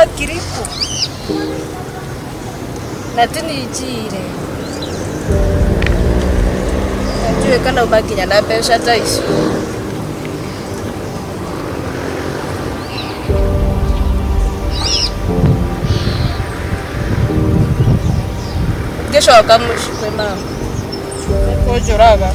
Ngiri kũ na ti ni njire na ndiũĩ kana uma nginya na mbeca ta icio. Ngĩcoka mũciĩ kwĩ mama nĩkũnjũraga.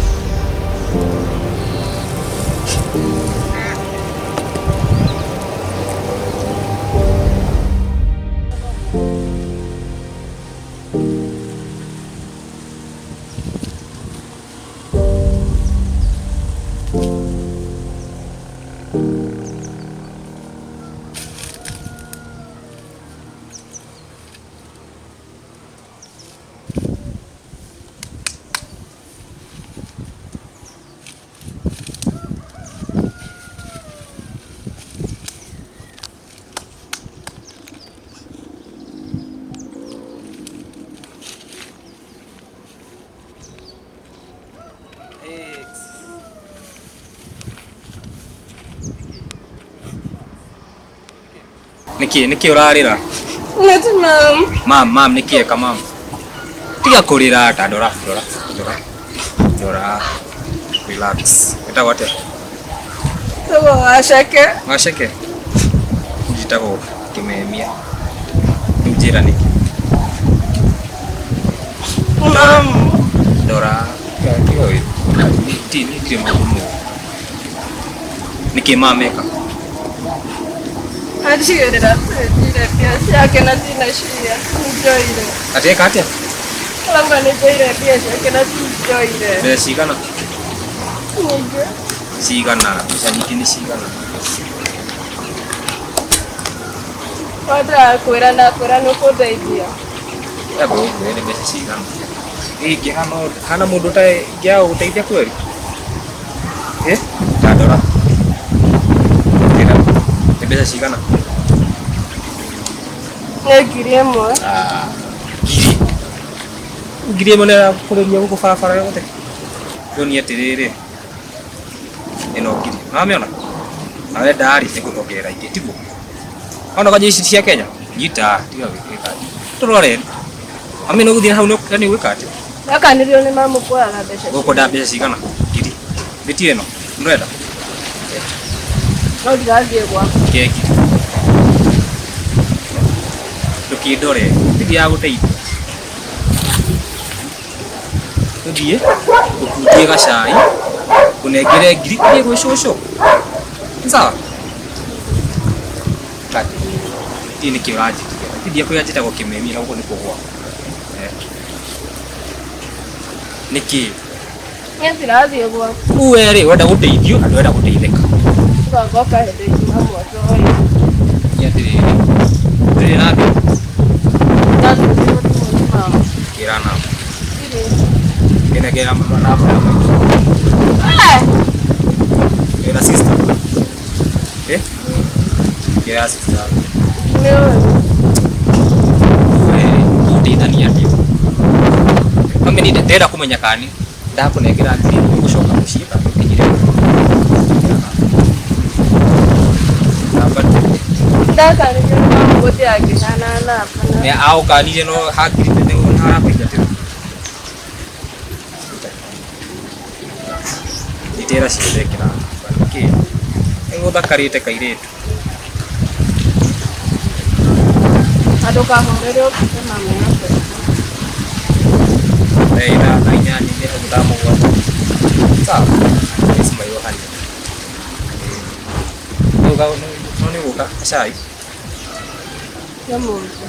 Nĩkĩ nĩkĩ ũrarĩra? Nĩti mam. Mam, mam nĩkĩ eka mam? Tiga kũrĩra ta ndora, ndora, ndora. Ndora. Relax. Wĩtagwo atĩa? Tagwo Waceke. Waceke? Njĩtagwo Kĩmemia. Rĩu njĩra nĩkĩ? Mam. Ndora. Tiga wĩ. Ti ndirĩ maũndũ moru. Nĩkĩ mam eka? Anjigĩrĩra njire mbia ciake na ndinaciya njoire. Atĩ eka atĩa? Arauga nĩ njoire mbia ciake na tinjoire. Mbeca cigana? Nyingĩ. Cigana? Mbeca nyingĩ nĩ cigana? Wendaga kwĩra na kwĩra nĩ ũkũndeithia. Amba ũnjĩre nĩ mbeca cigana. Ingĩhana hana mũndũ ũtarĩ ingĩaga gũgũteithia kweli? Eh? Ta ndora. Njĩra. Nĩ mbeca cigana? Nĩ 1000. Ah, ngiri. 1000 nĩ yakũrĩria gũkũ barabara yothe. Nyonie atĩrĩrĩ. Ĩno ngiri. Nĩwamĩona? Na wenda rĩ, nĩngũkuongerera ingĩ, tiguo? Ona kwanja ici cia Kenya? Nyita, tiga gwĩka. Tũrore. Mami nĩ ũgũthiĩ hau nĩ ũgwĩka atĩa? Ndakanirio nĩ mamu kuoyaga mbeca. Ũkwenda mbeca cigana? Ngiri. Mĩti ĩno, ndũrenda? No ndirathiĩ gwaku. Keki. Ndũkĩndore, ndithiaga gũteithia. Tũthiĩ, ngũkungie gacai, ngũnengere ngiri, ũthiĩ gwĩ cũcũ. Nĩ sawa? Ndiũĩ nĩkĩ ũranjĩkire. Ndithiĩ kũrĩa njĩtagwo kĩmemia na gũkũ nĩkuo gwakwa. Nĩkĩ? Niĩ ndirathiĩ gwaku. Rĩu we rĩ, ũrenda gũteithio na ndũrenda gũteithĩka. Ngoka hĩndĩ ĩngĩ mamu atoĩ. Nĩ atĩrĩrĩ, ndũrĩ na mbia? Ndatũmĩrwo thimũ nĩ mama. Ĩra namba. Ndirĩ. Ngĩnengera namba ya maitũ. Wĩna sister? Eh? Ngĩra sister. Nĩ ũĩ. We ũgũteithania atĩa? Mami niĩ ndĩrenda kũmenya kana nĩ ndakũnengera ngiri ĩmwe ũgũcoka mũciĩ kana ũkinyire namba. Ndakanirio nĩ mamu gũthiĩ angĩhana namba. Nĩ agũkanirie no hakiri nĩ arakũingatĩra. Nyitĩrĩra ciothe ĩkĩra namba. Nĩkĩ? Nĩgũthakarĩte kairĩtu. Na ndũkahũrĩre ũtuĩke mami na mbeca. Thaa ithano, thaa inyanya, inya, thaa mũgwanja. Sawa? Yes, my honey. No nĩ ũgũka gacai? Nĩ mũndũ.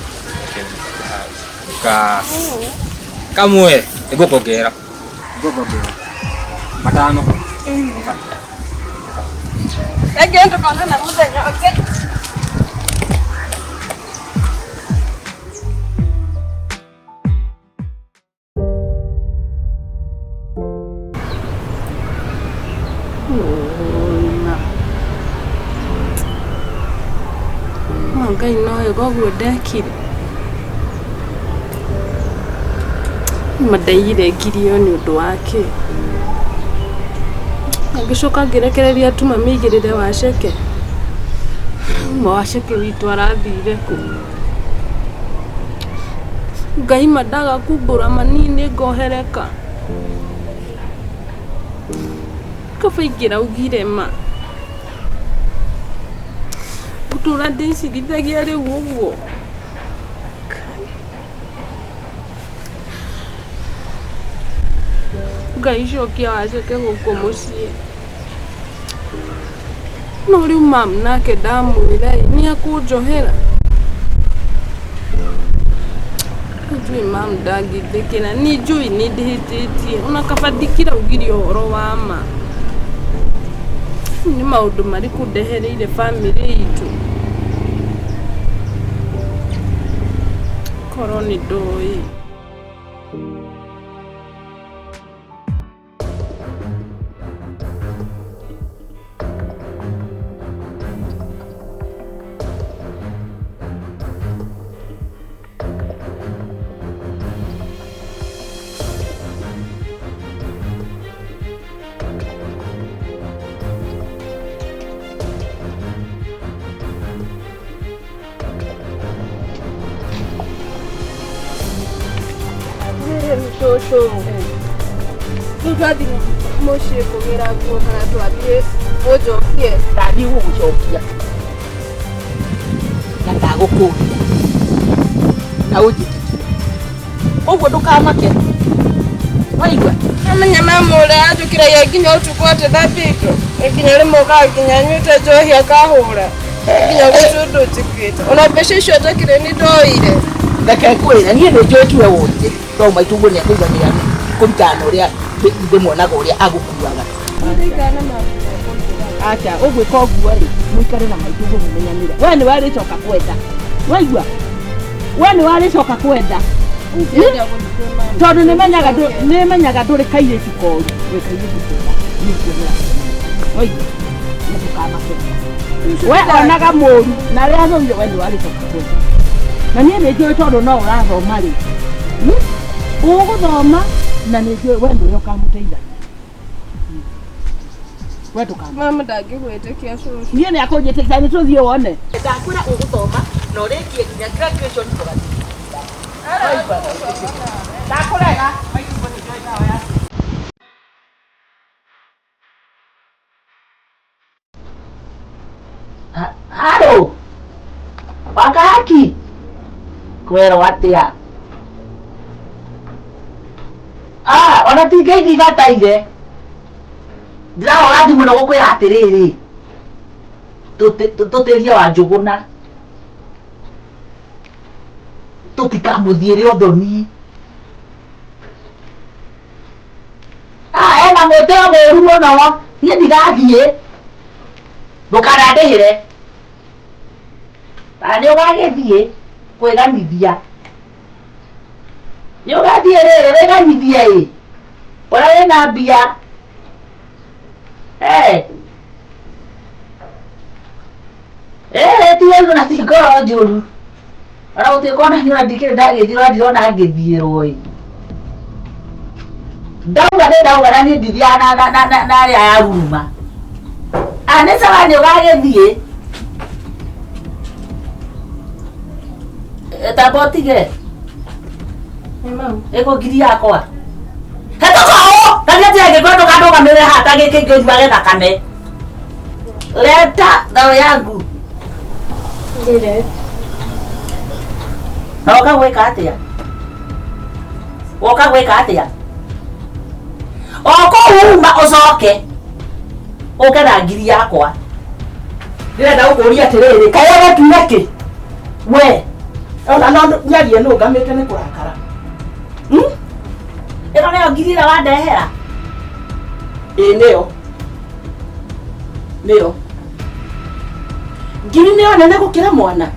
Ka kamwe nĩngũkuongerera. Nĩngũkuongerera. Matano. Reke tũkonana mũthenya ũngĩ. No Ngai noĩ koguo ndekire. Ma ndaiyire ngiri ĩyo nĩ ũndũ wa kĩ? Na ngĩcoka ngĩrekereria tu mami aigĩrĩre waceke. Ma waceke witũ arathire kũ? Ngai ma ndaga kumbũra manini ngohereka. Kaba ingĩraugire ma. Ngũtũra ndĩcirithagia rĩu ũguo. Ngai cokia waceke gũkũ mũciĩ. No rĩu mam nake ndamwĩra ĩ nĩ akũnjohera. Njũĩ mam ndangĩthekera nĩ njũĩ nĩ ndĩhĩtĩtie ona kaba ndingĩraugire ũhoro wa ma. Nĩ maũndũ marĩkũ ndehereire bamĩrĩ itũ? Korwo nĩ ndoĩ. Cũcũ rĩu twathiĩ mũciĩ kũgĩra nguo kana twathiĩ ũnjokie? Ndathiĩ gũgũcokia na ndagũkũria na ũnjĩtĩkie ũguo, ndũkamake, waigua? Amenya mama ũrĩa anjũkĩragia nginya ũtukũ atĩ thambĩtwo, nginya rĩmwe okaga nginya nyuĩte njohi akahũra nginya gũtirĩ ũndũ njĩkĩte, ona mbeca icio njakĩrĩ nĩ ndoire. Reke ngwĩre, niĩ nĩ njũĩ tiwe woire, tondũ maitũ ũguo nĩ akũiganĩra kũringana na ũrĩa ndĩmuonaga ũrĩa agũkuaga. Acha ũgwĩka ũguo rĩ, mũikare na maitũ ũguo mũmenyanĩre. We nĩ warĩcoka kwenda, waigua? We nĩ warĩcoka kwenda tondũ nĩmenyaga ndũrĩ kairĩtu koru, wĩ kairĩtu kega, nĩ nguonera, waigua? Na ndũkamake. We onaga mũru na arĩa athomire, we nĩ warĩcoka kwenda, na niĩ nĩ njũĩ tondũ no ũrathoma rĩ, Ũgũthoma na nĩ njũĩ we nĩwe ũkamũteithagia. We ndũkamake. Mama ndangĩgwĩtĩkia, cũcũ. Niĩ nĩ akũnjĩtĩkia, nĩ tũthiĩ wone. Ndakwĩra ũgũthoma na ũrĩkie nginya graduation, tũgathiĩ. Ndakũrega. Haro wakahaki kwerwo atia? Ah, ona ti ngeithi ibataire, ndĩrahũra thimũ na gũkwĩra atĩrĩrĩ, tũtĩrie wa Njũgũna tũtikamũthiĩre ũthoni. Ah, ena mwĩtĩo mũru mũno, niĩ ndigathiĩ, ndũkanandĩhĩre na nĩ ũgagĩthiĩ kwĩganithia, nĩ ũgathiĩ rĩrĩ wĩganithie ĩ ũrĩa wĩna mbia. Eh. Eh, ti ũru na ti ngoro njũru, ona gũtuĩka ona niĩ ona ndikĩrĩ ndagĩthiĩrwo, ndirona ngĩthiĩrwo ĩ. Ndauga nĩ ndauga, na niĩ ndithiaga na arĩa ya ruruma. Ah, nĩ sawa, nĩ ũgagĩthiĩ. Tamba ũtige ĩkũ ngiri yakwa hetũka ũũ, na nĩ atĩa angĩkorwo ndũkandũgamĩrĩre haha ta gĩkĩ ngĩnyuage thakame? Leta thao yangu. Ngire. Na woka gwĩka atĩa? Woka gwĩka atĩa? O kũu uma ũcoke ũke na ngiri yakwa. Ndĩrenda gũkũria atĩrĩrĩ, kaĩ ũretuire kĩ we? Ona no nyarie nũngamĩte nĩ kũrakara. Hmm? Ĩno nĩyo ngiri ĩrĩa wandehera? Ĩ, nĩyo, nĩyo ngiri, nĩyo nene gũkĩra mwana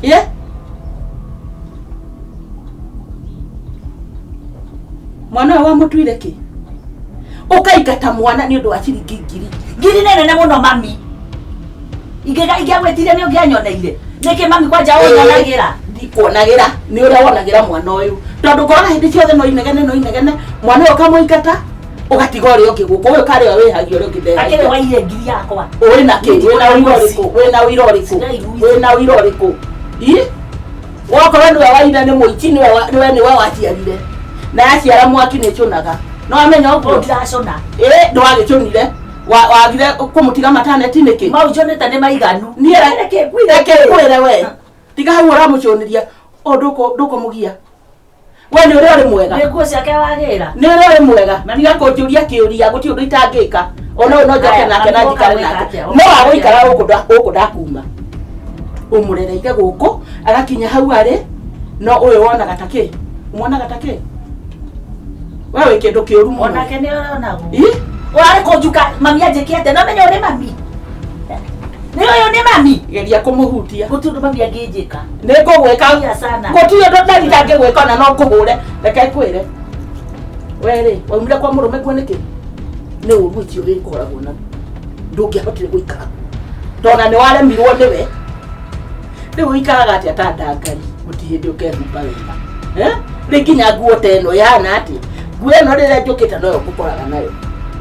ye. Mwana ũyũ wamũtuire kĩ ũkaingata mwana nĩ ũndũ wa ciringi ngiri? Ngiri nĩ nene mũno, mami. Ingĩagwĩtire nĩ ũngĩanyoneire nĩkĩ, mami? Kwanja ũnyonagĩra. Ndikuonagĩra, nĩ ũrĩa wonagĩra mwana ũyũ, tondũ ngorora hĩndĩ ciothe no inegene, no inegene. Mwana ũyũ ũkamũingata, Ũgatiga ũrĩa ũngĩ gũkũ ũyũ karĩa wĩhagia ũrĩa ũngĩ Akĩrĩ ndehagia. waire ngiri yakwa. Ũrĩ na kĩ? Wĩna ũira ũrĩkũ? Wĩna ũira ũrĩkũ? Wĩna ũira ũrĩkũ? Ii? Wokorwo nĩwe waire nĩ mũici nĩwe nĩwe waciarire. Na yaciara mwaki nĩ ĩcũnaga. No amenya Ũguo ũguo. ndiracũna. Ĩ ndwagĩcũnire. Wagire kũmũtiga mataneti nĩkĩ? Mau njonete nĩ maiganu. Niĩ Reke ngwĩre reke ngwĩre we. Tiga hau ũramũcũnĩria. O ndũkũmũgia. We nĩ ũrĩa ũrĩ mwega. Nĩ nguo ciake wagĩra. Nĩ ũrĩa ũrĩ mwega. Tiga kũnjũria kĩũria gũtirĩ ũndũ itangĩka. Ona ũyũ no njoke Haya, nake na mami, njikare ũka nake. gwĩka atĩa? No agũikara gũkũ gũkũ ndakuma. Ũmũrereire gũkũ agakinya hau arĩ no ũyũ wonaga ta kĩ? Ũmuonaga ta kĩ? We wĩ kĩndũ kĩũru mũno. Onake nĩ oronagwo. Ĩ? Ũrarĩ kũnjuka mami anjĩke atĩa? No menya ũyũ nĩ mami. Nĩ ũyũ nĩ mami. Geria kũmũhutia. Gũtirĩ ũndũ mami angĩnjĩka. Nĩ ngũgwĩka Iya sana. gũtirĩ ũndũ ndari ndangĩgwĩka ona no ngũhũre. Reke ngwĩre. We rĩ, waumire kwa mũrũme kuo nĩkĩ? Nĩ ũru ũcio wĩkoragwo naguo. Ndũngĩahotire gũikara. Tondũ nĩ waremirwo nĩwe. Rĩu ũikaraga atĩa ta ndangari gũtirĩ hĩndĩ ũkehumba wega. Eh? Rĩ nginya nguo ta ĩno ĩhana atĩa? Nguo ĩno rĩrĩa njũkĩte noyo ngũkoraga nayo.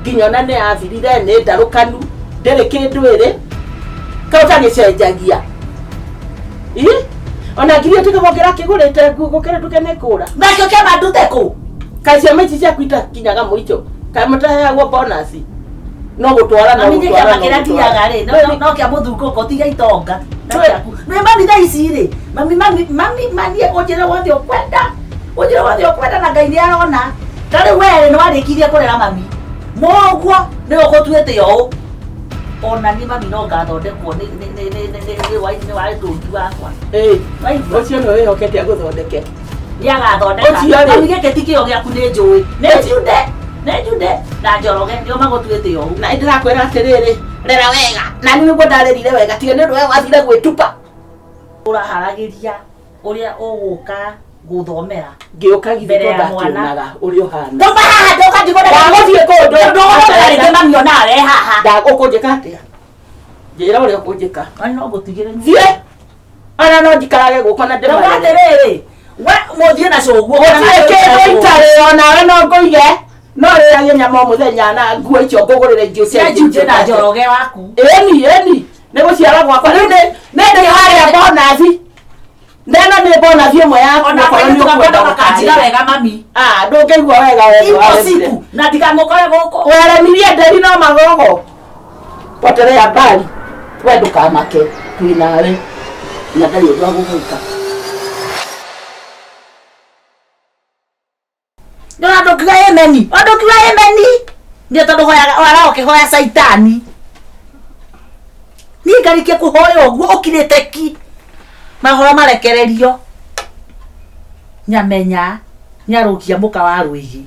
Nginya ona nĩ yathirire nĩ ndarũkanu ndĩrĩ kĩndũ ĩrĩ. Kaĩ ũtagĩcenjagia? Ĩ? Ona ngiri ĩyo tiga wongerera kĩgũrĩte nguo gũkĩra nduke nĩ kũra. Nakĩo kĩama ndute kũ? Kaĩ ciama ici ciaku itakinyaga mũico? Kaĩ mũtaheagwo bonus? No gũtwara no Mami nĩ gũtwara kĩama no kĩrĩa gũtwara. ngiaga rĩ, no kĩa mũthungũko tiga itonga. No kĩaku. Nĩ mami thaa ici rĩ, mami mami mami mani ũnjĩre wothe ũkwenda. Ũnjĩre wothe ũkwenda na Ngai nĩ arona. Ta rĩu we rĩ nĩ warĩkirie kũrera mami. Mũguo nĩ ũgũtuĩte ũũ. Ona niĩ mami no ngathondekwo nĩ nĩ nĩ nĩ nĩ nĩ wa nĩ wa ndũngi wakwa. Ĩ, Waigua? ũcio nĩwe wĩhokete agũthondeke. Nĩ agathondeka. Ũcio rĩ. Mami gĩkĩ ti kĩo gĩaku nĩ njũĩ. Nĩ Jude, nĩ Jude na Njoroge nĩo magũtuĩte ũũ. Na ndĩrakwĩra atĩrĩrĩ, rera wega. Na niĩ nĩguo ndarerire wega tiga nĩ ũndũ we wathire gwĩtupa. Ũraharagĩria ũrĩa ũgũka gũthomera. Ngĩũka githĩ Mbere to ya mwana. ndakĩonaga ũrĩa ũhana. Ndũma haha ndũka ndigũre. Ndagũthiĩ kũndũ. Ndũgũthomera rĩngĩ mami ona we haha. Ũkũnjĩka atĩa? Njĩra ũrĩa ũkũnjĩka. Ona no ngũtigĩre. Thiĩ. Ona no njikarage gũkũ na Ndauga ndĩmarere. atĩrĩrĩ, we mũthiĩ na cũguo. Gũtirĩ kĩndũ itarĩ onawe no ngũige. No rĩagie nyama o mũthenya na nguo icio ngũgũrĩre ingĩ Cia ũcenjie. Jude na Njoroge waku. Ĩni, ĩni. Nĩ gũciara gwakwa. Rĩu nĩ ndĩ harĩa bonathi. Neno nĩ bonathi ĩmwe yaku Ona okorwo nĩ kairĩtu gakwa ũkwenda no gakanjiga gũkarĩra. wega mami. Ah, ndũngĩigua wega we Ipo siku na ndikamũkore gũkũ. Weremirie nderi no magogo. Potelea mbali. We ndũkamake twĩ nawe na ndarĩ ũndũ agũgwĩka. Nĩ andũ kiuga emeni. Andũ kiuga emeni. Nĩ tondũ hoyaga wara ũkĩhoya caitani. Niĩ ngarĩkia kũhoya ũguo ũkirĩte ki. Mahoro marekererio. Nyamenya nyarũgia mũka wa rwĩgĩ.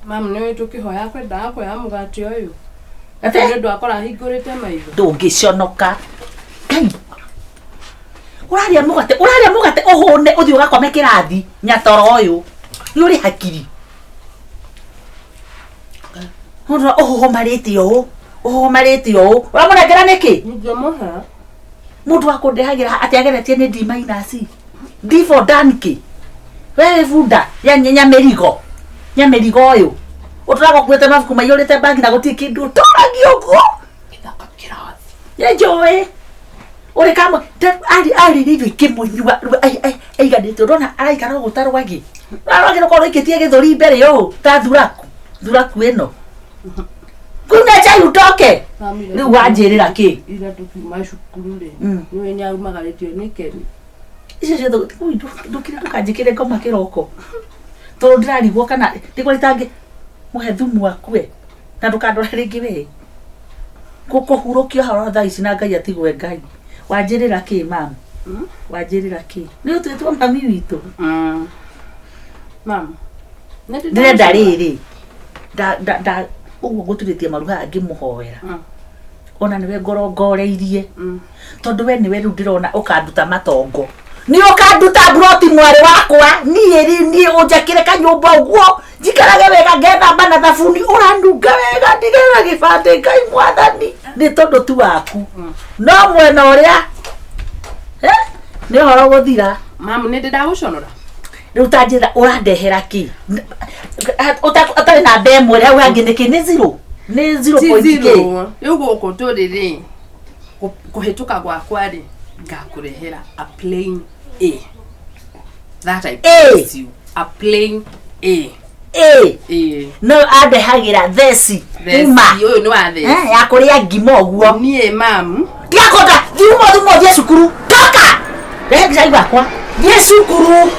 Mam nĩ ũĩ tũkĩhoya kwendaga kuoya mũgate ũyũ. Atĩ? Nĩ ũndũ akora ahingũrĩte maitho. Ndũngĩconoka. Ngai. Ũrarĩa mũgate, ũrarĩa mũgate ũhũne ũthiĩ ũgakome kĩrathi nyatoro ũyũ. Nĩ ũrĩ hakiri. Mũndũ ũhũhũmarĩte ũũ, ũhũhũmarĩte ũũ. Ũramũnengera nĩkĩ? Ingĩmũhe. Mũndũ wa kũndehagĩra atĩ ageretie nĩ D minus. D for donkey. We wĩ bunda ya nyamĩrigo. Nyamĩrigo ũyũ. Ũtũraga ũkuĩte mabuku maiyũrĩte bagi na gũtirĩ kĩndũ ũtũragia ũguo. Gĩthaka kĩrathi. Nĩ njũĩ. Ũrĩ kamwe arĩrĩirio ikĩmũnyua rĩu aiganĩte ũrona araikara ũguo ta rwagĩ. Rwagĩ rũkorwo rũikĩtie gĩthũri mbere ũũ ta thuraku. Thuraku ĩno. Kunywa chai utoke. Rĩu wanjĩrĩra kĩ? Ira tũkiuma cukuru rĩ, Mm. nĩũĩ nĩ aumagarĩtio nĩ Keni. Icio ciothe ui, ndũkire ndũkanjĩkĩre ngoma kĩroko. Tondũ ndĩrarigwo kana nĩguo itangĩ mũhe thumu akue na ndũkandore rĩngĩ we. Gũkũhurũkio haha thaa ici na Ngai atigwe Ngai. Wanjĩrĩra kĩ mam? Wanjĩrĩra kĩ? Nĩ ũtuĩtwo mami witũ. Mam. nĩ ndĩ Ndĩrenda ndagũcora. rĩrĩ. Nda nda nda ũguo ngũturĩtie maru haha ngĩmũhoera. Ona nĩwe ngorongoreirie. Tondũ we nĩwe rĩu ndĩrona ũkanduta matongo. Nĩ ũkanduta mburoti mwarĩ wakwa niĩ rĩ niĩ ũnjakĩre kanyũmba ũguo njikarage wega ngethamba na thabuni ũranunga wega ndigĩra gĩbandĩ Ngai mwathani nĩ tondũ tu waku no mwena ũrĩa nĩ ũhoro gũthira. Mam nĩ ndĩ ndagũconora. Rĩu ta njĩra ũrandehera kĩ? Ũtarĩ na ndemwe rĩ, hau hangĩ nĩ kĩ? Nĩ zero. Nĩ zero Ti point kĩ? zero. Rĩu gũkũ tũrĩ rĩ, kũhĩtũka gwakwa rĩ, ngakũrehera a plain A. That I A. promise you. A plain A. A. A. No andehagĩra theci Theci, uma. ũyũ nĩ wa theci. Eh, ya kũrĩa ngima ũguo. Niĩ mamu. Tiga kũnda, thiĩ uma thuma ũthiĩ cukuru. Toka! Rehe gĩcai gwakwa. Thiĩ cukuru.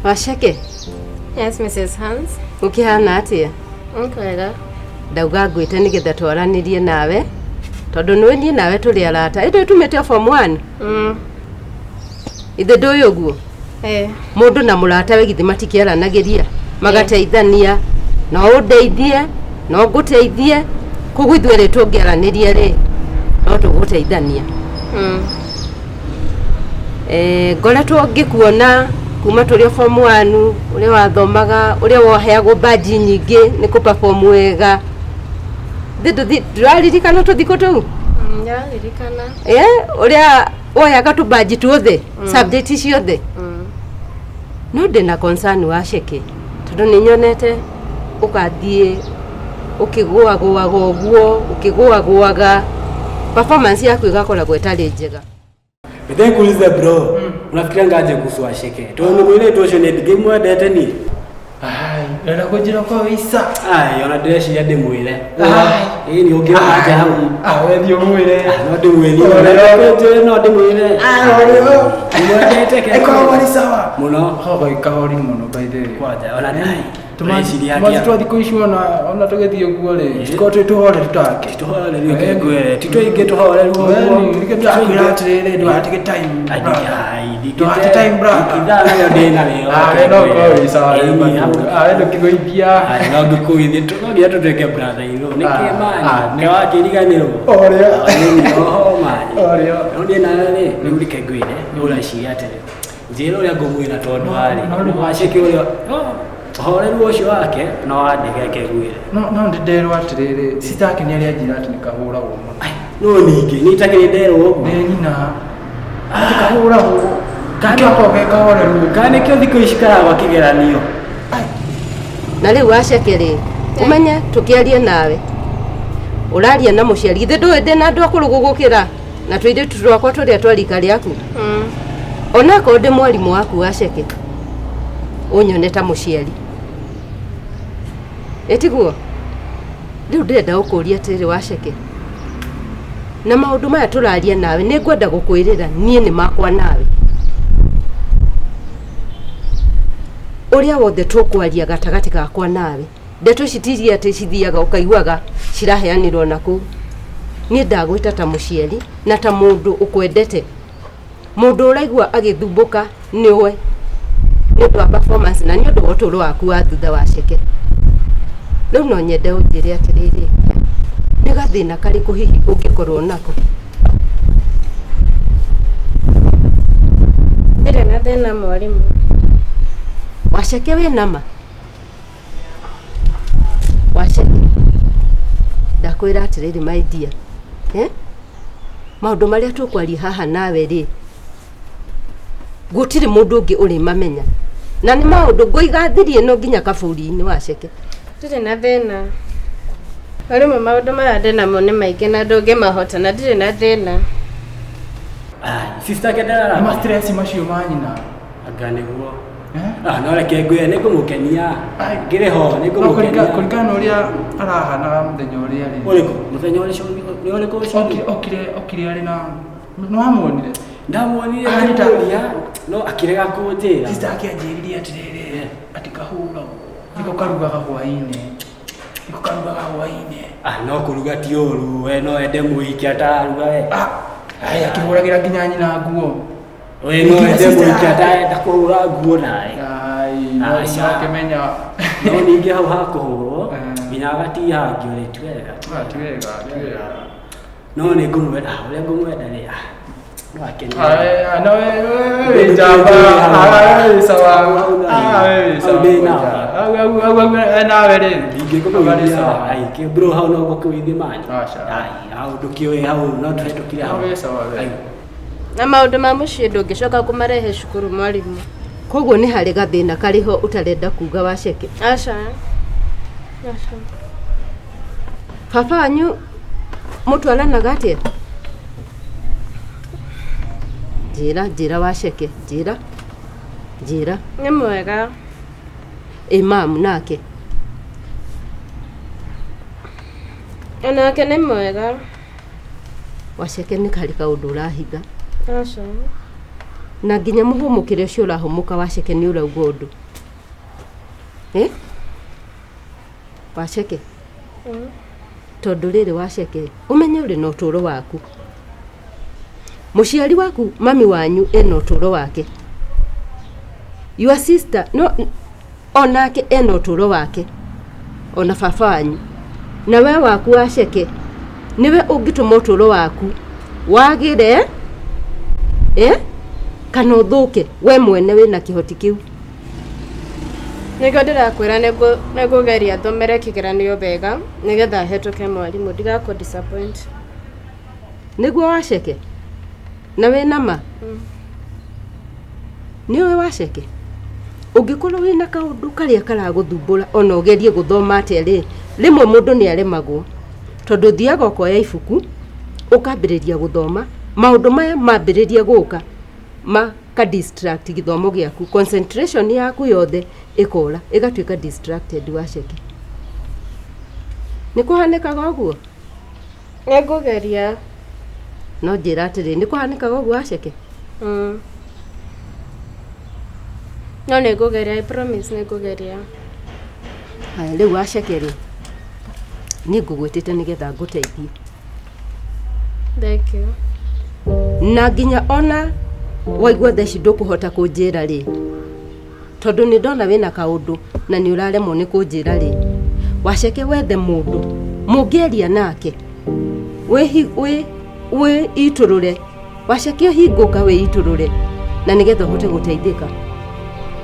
Waceke. Yes, Mrs. Hans. Ũkĩhana atĩa? Nkwega. Ndauga ngwĩte nĩgetha twaranĩrie nawe tondũ nĩwe niĩ nawe tũrĩ arata ĩndĩ tumĩte form 1. Ithe ndũĩ ũguo? Eh. Mũndũ na mũratawe githĩ matikĩaranagĩria magateithania, no ũndeithie no ngũteithie, koguo ithuĩ erĩ tũngĩaranĩria rĩ no tũgũteithania. Ngoretwo ngĩkuona kuma tũrĩ o form 1 ũrĩa wathomaga, ũrĩa woheagwo baji nyingĩ nĩ kũ perform wega. Ndũraririkana tũthikũ tũu? Ndĩraririkana. Ũrĩa woyaga tũbaji tuothe, subject ciothe. No ndĩna concern wa Ceke tondũ nĩ nyonete ũgathiĩ ũkĩgũagũaga ũguo, ũkĩgũagũaga, performance yaku ĩgakoragwo ĩtarĩ njega. Nikuulize bro, unafikiria ngaje kuhusu Washeke? Tondu mwile tu ucio ni ndingĩmwendete ni. Ai, ũrenda kũnjĩra kwa wĩica. Ai, ona ndĩreciria ndĩmwĩre. Ai. Ĩĩ nĩ ũngĩona nja hau. Ah, we thiĩ ũmwĩre. No ndĩmwĩre. Ũrĩa. No ndĩmwĩre. Ah, ũrĩa. Ndĩmwendete ke. Ĩkoragwo arĩ sawa. Mũno. Koragwo kahori mũno by the way. Kwanja ona nĩ. Tũreciria Tũreciria atĩa? Twa thikũ ici ona ona tũgĩthiĩ ũguo rĩ, tũkorwo twĩ tũhoreru take. Tũhoreru reke ngwĩre. Ti tũingĩ tũhoreru ũguo. Nĩkĩo ndĩrakwĩra atĩrĩrĩ, ndũgatege time. Ndũgate time brother. Ithaa narĩo ndĩ narĩo. Ah, we no ũkorwo wĩ sawa Ĩĩ, rĩu hau. Ah, we ndũkĩgũithia. Ai, no ngĩkũgũithia. No nginya tũtuĩke brother irũ. Nĩkĩ Ah, mani? ah, Nĩ wakĩriganĩrwo. Ũrĩa. Oho mani. Ũrĩa. No ndĩ nawe rĩ, rĩu reke ngwĩre, nĩ ũreciria atĩrĩ. Njĩra ũrĩa ngũmwĩra tondũ warĩ. no, no. Waceke ũrĩa. Ũhoreru ũcio wake no wandege reke ngwĩre. No no ndĩnderwo atĩrĩrĩ, sister yake nĩ arĩa anjĩra atĩ nĩ kahũragwo mũno. No ningĩ nĩ itakĩrĩ nderwo ũguo. Nĩ nyina. Atĩ kahũragwo. Nĩkĩo akoragwo ge kahoreru. Kana nĩkĩo thikũ ici karagwa kĩgeranio. Na rĩu waceke rĩ, ũmenye tũkĩaria nawe ũraria na mũciari githĩ ndũĩ ndĩ na andũ akũrũ gũgũkĩra na tũirĩtu twakwa tũrĩa twa rika rĩaku onakorwo ndĩ mwarimũ waku waceke ũnyone ta mũciari ĩtiguo rĩu ndĩrenda gũkũria atĩrĩrĩ waceke na maũndũ maya tũraria nawe nĩ ngwenda gũkwĩrĩra niĩ nĩ makwa nawe ũrĩa wothe tũkwaria gatagatĩ gakwa nawe ndeto ici ti iria atĩ cithiaga ũkaiguaga ciraheanĩrwo na kũu niĩ ndagwĩta ta mũciari na ta mũndũ ũkwendete mũndũ ũraigua agĩthumbũka nĩwe nĩ ũndũ wa performance na nĩ ũndũ wa ũtũũro waku wa thutha wa ceke rĩu no nyende ũnjĩre atĩrĩrĩ nĩ gathĩna karĩkũ hihi ũngĩkorwo nako Ndirĩ na thĩna mwarimũ. Waceke wĩ nama waceke ndakwĩra atĩrĩrĩ my dear eh? Maũndũ marĩa tũkwaria haha nawe rĩ gũtirĩ mũndũ ũngĩ ũrĩmamenya na nĩ maũndũ ngũiga thiri ĩno nginya kaburi-inĩ waceke Ndirĩ na thĩna. Mwarimũ maũndũ maya ndĩnamo nĩ maingĩ na ndũngĩmahota na ndirĩ na thĩna. Sister yake ndarara. Nĩ ma stress macio ma nyina. Anga nĩguo. Ah, no reke ngwĩre nĩ ngũmũkenia. Ngĩrĩ ho nĩ No, ngũmũkenia. kũringana na ũrĩa arahanaga mũthenya ũrĩa rĩ. Ũrĩkũ? Mũthenya ũrĩa nĩ ũrĩkũ ũcio? Okire okire okire arĩ na nĩ wamuonire? Ndamuonire Arĩ ta- ngĩmũria no akĩrega kũnjĩra. Sister yake anjĩrire atĩrĩrĩ, atĩ kahũragwo. Nĩko karugaga hwaĩ-inĩ. Nĩko karugaga hwaĩ-inĩ. Ah, no kũruga ti ũru, we no ende mũhiki atararuga we. Ai, akĩhũragĩra nginya nyina nguo. We no Nginya ende sister mũhiki yake. atarenda kũhũra nguo nawe. Ai, no Aca. akĩmenya. No ningĩ hau hakũhũrwo nginya agatihangio rĩ ti wega. Ah, ti wega, ti wega. No nĩ ngũmwenda, ah, ũrĩa ngũmwenda rĩ, ah, no akenie. Ai, no we we wĩ njamba. Ah, we wĩ sawa. Ah, we wĩ sawa. Hau ndĩ nawe. Au au au au eh, nawe rĩ. Ndingĩkũgũithia. sawa. Ai, kĩ bro hau no ngũkũgũithia mani. Aca. Ai, hau ndũkĩũĩ hau no tũhetũkire hau. Hau wĩ sawa we. Ai. Na maũndũ ma mũciĩ ndũngĩcoka kũmarehe cukuru mwarimũ. Koguo nĩ harĩ gathĩna karĩho ũtarenda kuga waceke Aca. Aca. Baba wanyu mũtwaranaga atĩa? Njĩra, njĩra waceke, njĩra, njĩra. Nĩ mwega. Ĩ mamu nake? Onake nĩ mwega. Waceke nĩ harĩ kaũndũ ũrahitha Aca. na nginya mũhũmũkĩre ũcio ũrahũmũka waceke nĩ ũrauga ũndũ Eh? Waceke tondũ rĩrĩ waceke ũmenye ũrĩ na ũtũũro waku mũciari waku mami wanyu ena ũtũũro wake your sister no onake ena ũtũũro wake ona baba wanyu na we waku waceke nĩwe ũngĩtũma ũtũũro waku wagĩre eh? Kana ũthũke we mwene wĩna kĩhoti kĩu. Nĩkĩo ndĩrakwĩra nĩngũgeria thomere kĩgeranio wega nĩgetha hetũke mwarimũ ndigakũ disappoint. Nĩguo waceke na wĩna ma nĩũĩ waceke ũngĩkorwo wĩna kaũndũ karĩa karagũthumbũra ona ũgerie gũthoma atĩa rĩ rĩmwe mũndũ nĩ aremagwo tondũ ũthiaga ũkoya ibuku ũkambĩrĩria gũthoma maũndũ maya mambĩrĩria gũka maka distract gĩthomo gĩaku concentration yaku yothe Ĩkora, ĩgatuĩka distracted waceke. Nĩ kũhanĩkaga ũguo? Nĩ ngũgeria. No njĩra atĩrĩ, nĩ kũhanĩkaga ũguo waceke? Mm. No nĩ ngũgeria, I promise nĩ ngũgeria. Haya, rĩu waceke rĩ, niĩ ngũgwĩtĩte nĩgetha ngũteithie. Thank you. Na nginya ona waigua thaa ici ndũkũhota kũnjĩra rĩ, tondũ nĩ ndona wĩna kaũndũ na nĩ ũraremwo nĩ kũnjĩra rĩ, waceke wethe mũndũ mũngĩaria nake, wĩitũrũre, waceke ũhingũka wĩitũrũre, na nĩgetha ũhote gũteithĩka.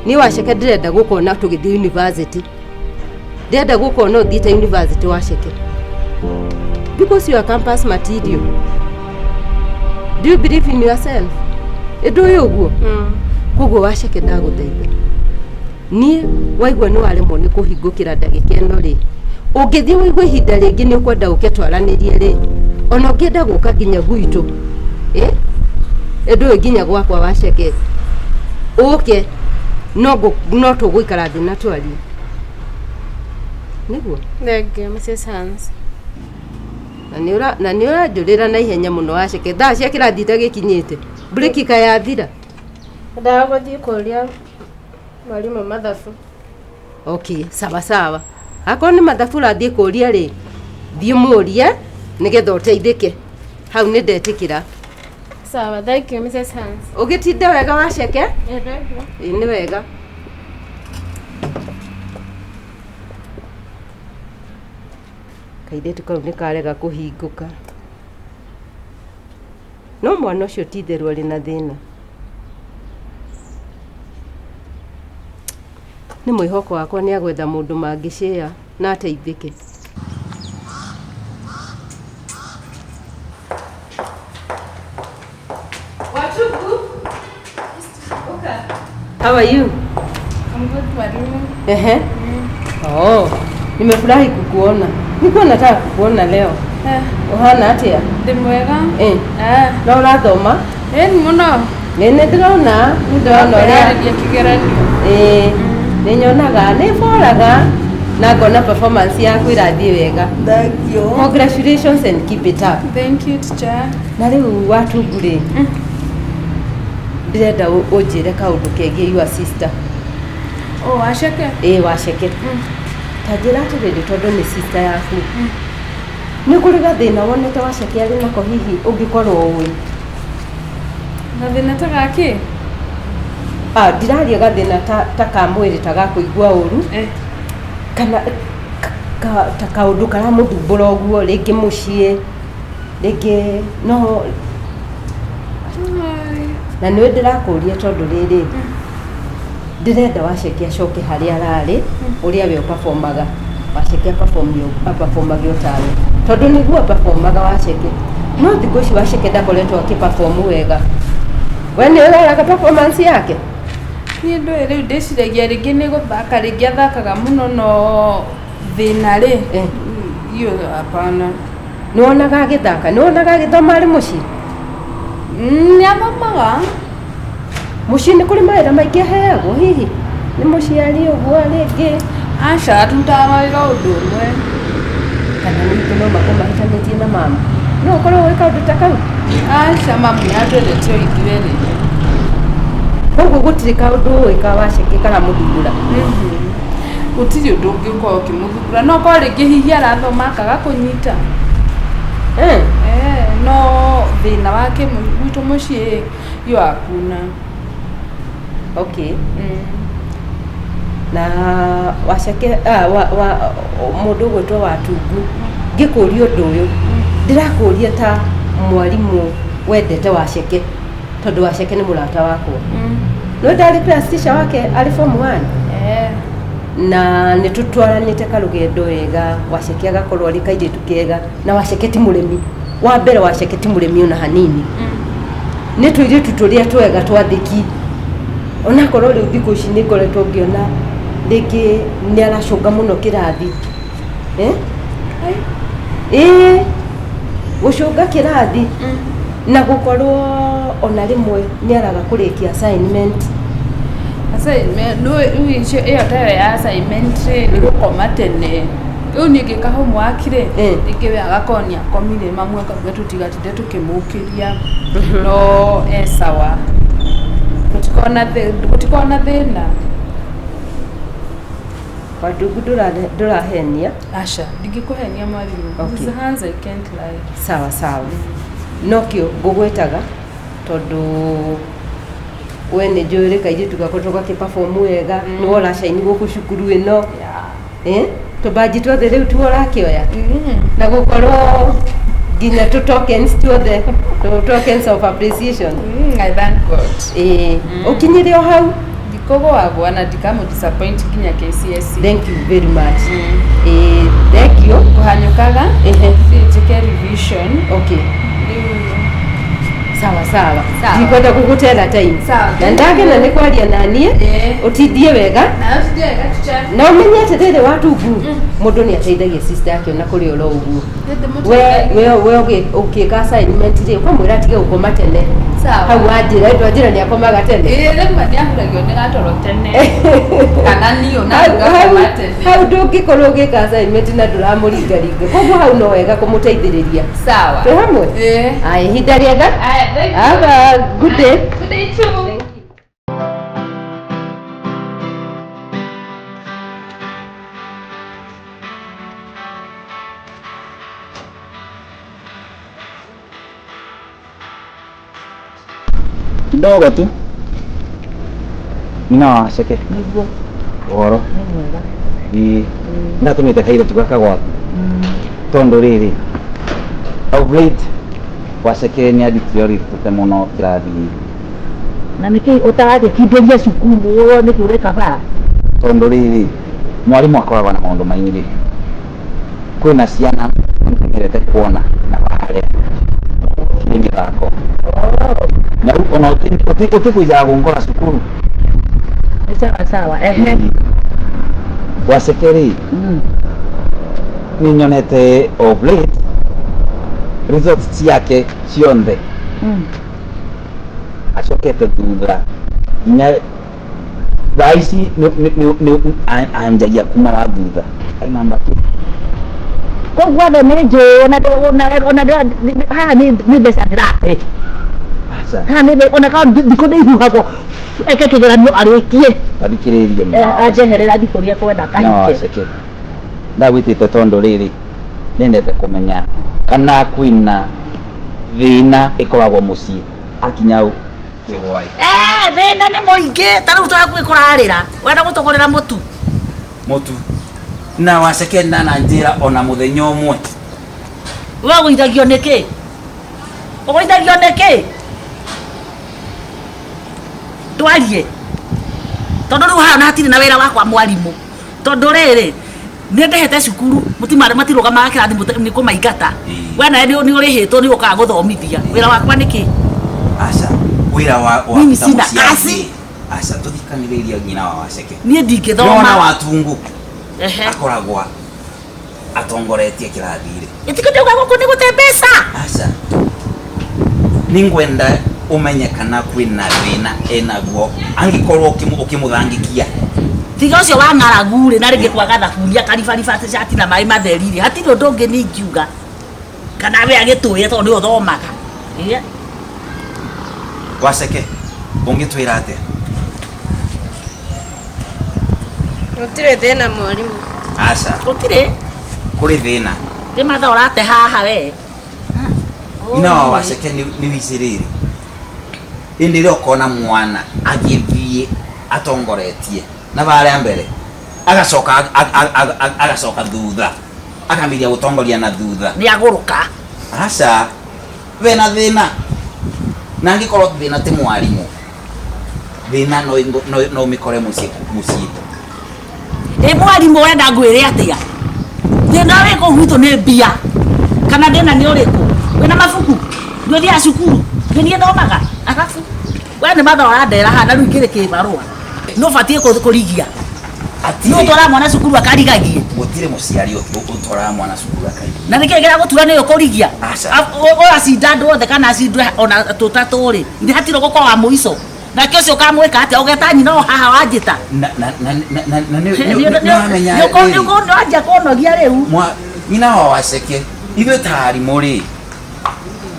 Niĩ waceke ndĩrenda gũkona tũgĩthiĩ university, ndĩrenda gũkona ũthiĩte university waceke, because you are campus material. Do you believe in yourself? Ĩndũ ũguo koguo waceke ndagũthaitha, niĩ waigua nĩ waremwo nĩ kũhingũkĩra ndagĩka ĩno rĩ, ũngĩthiĩ wĩigue ihinda rĩngĩ nĩ ũkwenda ũke twaranĩrie rĩ, ona ũngĩenda gũka nginya gwitũ, ĩ ĩndũ ũyũ nginya gwakwa waceke ũke, no tũgũikara thĩ na twarie nĩguo. Thank you, Mrs. Hans. Na nĩ ũranjũrĩra na ihenya mũno waceke, thaa cia kĩrathi itagĩkinyĩte, breki yathira. Ndaga gũthiĩ kũria mwarimũ mathabu. Okay, sawa sawa. Akorwo nĩ mathabu ũrathiĩ kũria rĩ, thiĩ mũrie nĩgetha ũteithĩke. Hau nĩ ndetĩkĩra. Sawa, thank you, Mrs. Hans. Ũgĩtinde wega waceke. Yeah, thank you. Ĩ, nĩ wega. Kairĩtu kau nĩ karega kũhingũka, no mwana ũcio ti itherũ arĩ na thĩna. Nĩ mwĩhoko wakwa nĩ agwetha mũndũ mangĩcĩa na ateithĩke. Wachuku. How are you? I'm good, mwalimu. Ehe. Oh, nimefurahi kukuona. Nilikuwa nataka kukuona leo. Eh, Ũhana atĩa? Ndĩ mwega. Eh, Eh, no ũrathoma? ĩni mũno. Nĩ ndĩrona, nĩ ndĩrona ũrĩa Ndĩrarĩria kĩgeranio. Ĩĩ, nĩ nyonaga, nĩ boraga na ngona performance yaku ĩrathiĩ wega. Thank you. Congratulations and keep it up. Thank you, teacher. Na rĩu watungu rĩ, ndĩrenda ũnjĩre kaũndũ kegiĩ your sister. Oh, waceke. Ĩĩ, waceke. Ta njĩra atĩrĩrĩ, tondũ nĩ sister yaku, nĩ kũrĩ gathĩna wonete waceke arĩ nako hihi ũngĩkorwo ũĩ? Gathĩna ta gakĩ? Ah, ndiraria gathĩna ta ka mwĩrĩ, ta ga kũigua ũru, Eh. kana ta kaũndũ karamũthumbũra ũguo, rĩngĩ mũciĩ, rĩngĩ no Ai. Na nĩwe ndĩrakũria, tondũ rĩrĩ, ndĩrenda waceke acoke harĩa ararĩ, ũrĩa we ũperformaga. Waceke aperformage o tawe, tondũ nĩguo aperformaga waceke, no thikũ ici waceke ndakoretwo akĩperform wega. We nĩ ũroraga performance yake? Niĩ ndũĩ, rĩu ndĩciragia rĩngĩ nĩ gũthaka, rĩngĩ athakaga mũno, no thĩna rĩ, iyo hapana. Nĩ wonaga agĩthaka? Nĩ wonaga agĩthoma arĩ mũciĩ? Nĩ athomaga. Mũciĩ nĩ kũrĩ mawĩra maingĩ aheagwo hihi nĩ mũciari ũguo rĩngĩ? Aca, atutaga mawĩra ũndũ ũmwe. Kana ningĩ no makorwo mahĩtanĩtie na mama, no ũkorwo wĩ kaũndũ ta kau? Aca, mamu nĩ atwendete o ithuerĩ. Koguo gũtirĩ kaũndũ ũĩ ka waceke karamũthumbũra? Gũtirĩ ũndũ ũngĩkorwo ũkĩmũthumbũra, no korwo rĩngĩ hihi arathoma akaga kũnyita. Eh, no thĩna wake gwitũ mũciĩ iyo hakuna. Okay, na waceke, ah, wa mũndũ ũgwĩtwo Watungu, ngĩkũria ũndũ ũyũ ndĩrakũria ta mwarimũ wendete waceke, tondũ waceke nĩ mũrata wakwa. No ndarĩ class teacher wake arĩ form 1. Eh. Na nĩ tũtwaranĩte karũgendo wega. Waceke agakorwo arĩ kairĩtu kega, na waceke ti mũrĩmi wa mbere, waceke ti mũrĩmi ona hanini. Nĩ tũirĩtu tũrĩa twega twathĩki, onakorwo rĩu thikũ ici nĩ ngoretwo ngĩona rĩngĩ nĩ aracũnga mũno kĩrathi, eh? Ĩĩ, gũcũnga kĩrathi na gũkorwo ona rĩmwe nĩ araga kũrĩkia assignment. Assignment no rĩu icio ĩyo tayo ya assignment rĩ nĩ gũkoma tene. Rĩu niĩ ngĩka homework rĩ rĩngĩ we agakorwo nĩ akomire mamu akauga tũtigatinde tũkĩmũkĩria no e sawa. Gũtikoragwo na thĩna. Wandugu ndũrahenia? Aca, ndingĩkũhenia mwarimũ. Okay. These hands I can't lie. Sawa sawa. Nokĩo ngũgwĩtaga tondũ we nĩ njũĩ rĩ kairĩtu gakwa tũgakĩ perform wega, nĩwe ũracaini gũkũ cukuru ĩno. Eh? Tũbanji tuothe rĩu tuo ũrakĩoya na gũkorwo nginya tũ tokens tuothe, tũ tokens of appreciation. I thank God. Ĩĩ, ũkinyire o hau. Ndikũgũagũa na ndikamũ disappoint nginya KCSE. Thank you very much. Ĩĩ, thank you. Kũhanyũkaga Ehe. thiĩ njĩke revision. Okay. Rĩu Sawa sawa. Sawa. Ndikwenda gũgũtera time. Sawa. Na ndagena nĩ kwaria naniĩ. Ũtindie wega. Na ũtindie wega teacher. Na ũmenye atĩrĩrĩ Watungu, mũndũ nĩ ateithagia sister yake ona kũrĩ oro ũguo. We ũkĩka assignment rĩ, ũkamwĩra atige gũkoma tene. Sawa. Hau wanjĩra, ndwanjĩra nĩ akomaga tene. Ĩĩ rĩmwe nĩ ahuragio nĩ gatoro tene kana niĩ ona Hau- ngakoma tene. Hau ndũngĩkorwo ũgĩka assignment na ndũramũringaringa, koguo hau no wega kũmũteithĩrĩria. Sawa. Twĩ hamwe? Ĩĩ. Aya, ihinda rĩega. Aya, thank you. Have a good day. Good day too. Kidogo tu nyina wa Waceke. Nĩguo. Ũhoro? Nĩ mwega. Ĩĩ, ndatũmĩte kairĩtu gaka gwaku tondũ rĩrĩ of late Waceke nĩ adeteriorate mũno kĩrathi-inĩ. Na nĩkĩ ũtaragĩkindĩria cukuru nĩkĩ ũreka bara? Tondũ rĩrĩ mwarimũ akoragwo na maũndũ maingĩ, kwĩna ciana nĩmenyerete kuona na harĩa cirĩ mĩthako na rĩu ona ũtĩkũijaga gũnkora cukuru. Nĩ sawa sawa. Ehe. Waceke rĩ, nĩ nyonete of late results ciake cionthe acokete thutha nginya thaa ici anjagia kuma wa thutha aina mbaki. Koguo andũ nĩ njũĩ ona haha nĩ mbeca ndĩrate. Aca. Haha nĩ ona ka thikũ nĩ ihuhagwo eke kĩgeranio arĩkie. Tathikĩrĩrie. Anjeherera thikũ iria kwenda No kahike. Waceke, ndagwĩtĩte tondũ rĩrĩ nĩndete kũmenya kana kwĩna thĩna ĩkoragwo mũciĩ akinya kĩgwai. Thĩna nĩ mũingĩ ta rĩu twakuĩ kũrarĩra wenda gũtũgũrĩra mũtu. Mũtu na Waceke ndana njĩra ona mũthenya ũmwe. We ũgũithagio nĩkĩ? Ũgũithagio nĩkĩ? Twarie tondũ rĩu haha na hatirĩ na wĩra wakwa mwarimũ tondũ rĩrĩ nĩ ndehete cukuru mũtimarĩ matirũgamaga kĩrathi nĩ kũmaingata. We nawe nĩ ũrĩhĩtwo nĩ ũkaga gũthomithia wĩra wakwa nĩkĩ? Aca, wĩra wa Mimi ta sina mũciari kazi. rĩ, aca, tũthikanĩrĩria nyina wa Waceke. Niĩ ndingĩthoma. Nĩwona Watungu Ehe. akoragwo atongoretie kĩrathi rĩ. Ĩtikĩndauga gũkũ nĩ gũte mbeca. Aca, nĩngwenda ũmenye kana kwĩna thĩna enaguo angĩkorwo ũkĩmũthangĩkia. Tiga ũcio wa ng'aragu rĩ na rĩngĩ kwaga thabuni akaribariba cati na maĩ matheri rĩ hatirĩ ũndũ ũngĩ niĩ ingiuga kana we agĩtũĩre tondũ nĩwe ũthomaga. Ĩĩ. Waceke, ũngĩtwĩra atĩa? Gũtirĩ thĩna mwarimũ. Aca. Gũtirĩ. Kũrĩ thĩna. Nĩ mathaa ũrate haha we. Nyina wa Waceke nĩ wicĩ rĩrĩ hĩndĩ ĩrĩa ũkona mwana agĩthiĩ atongoretie na barĩa mbere agacoka agacoka thutha akambiria gũtongoria na thutha. Nĩ agũrũka. Aca, wena thĩna na angĩkorwo thĩna ti mwarimũ, thĩna no ũmĩkore mũciĩ. Ĩ mwarimũ wenda ngwĩre atĩa? Thĩna wĩ kũu gwitũ nĩ mbia kana thĩna nĩ ũrĩkũ? Wĩna mabuku? Nĩ ũthiaga cukuru? Nĩ niĩ thomaga? Arabu we nĩ mathaa ũrandera haha na rĩu ingĩrĩ kĩbarũa nĩ ũbatiĩ kũrigia. Nĩ ũtwaraga mwana cukuru akarigagie. Gũtirĩ mũciari ũtwaraga mwana cukuru akarigagie. Na nĩkĩĩ kĩragũtura nĩ ũkũrigia? Aca. Ũracinda andũ othe kana acindwe ona tũtatũ rĩ, ithe hatirĩ gũkorwo wa mũico. Nake ũcio ũkamwĩka atĩa ũgeta nyina o haha wanjĩta. Na na na na na nĩ nĩ nĩ wanjia kũnogia rĩu. Nyina wa Waceke ithuĩ ta arimũ rĩ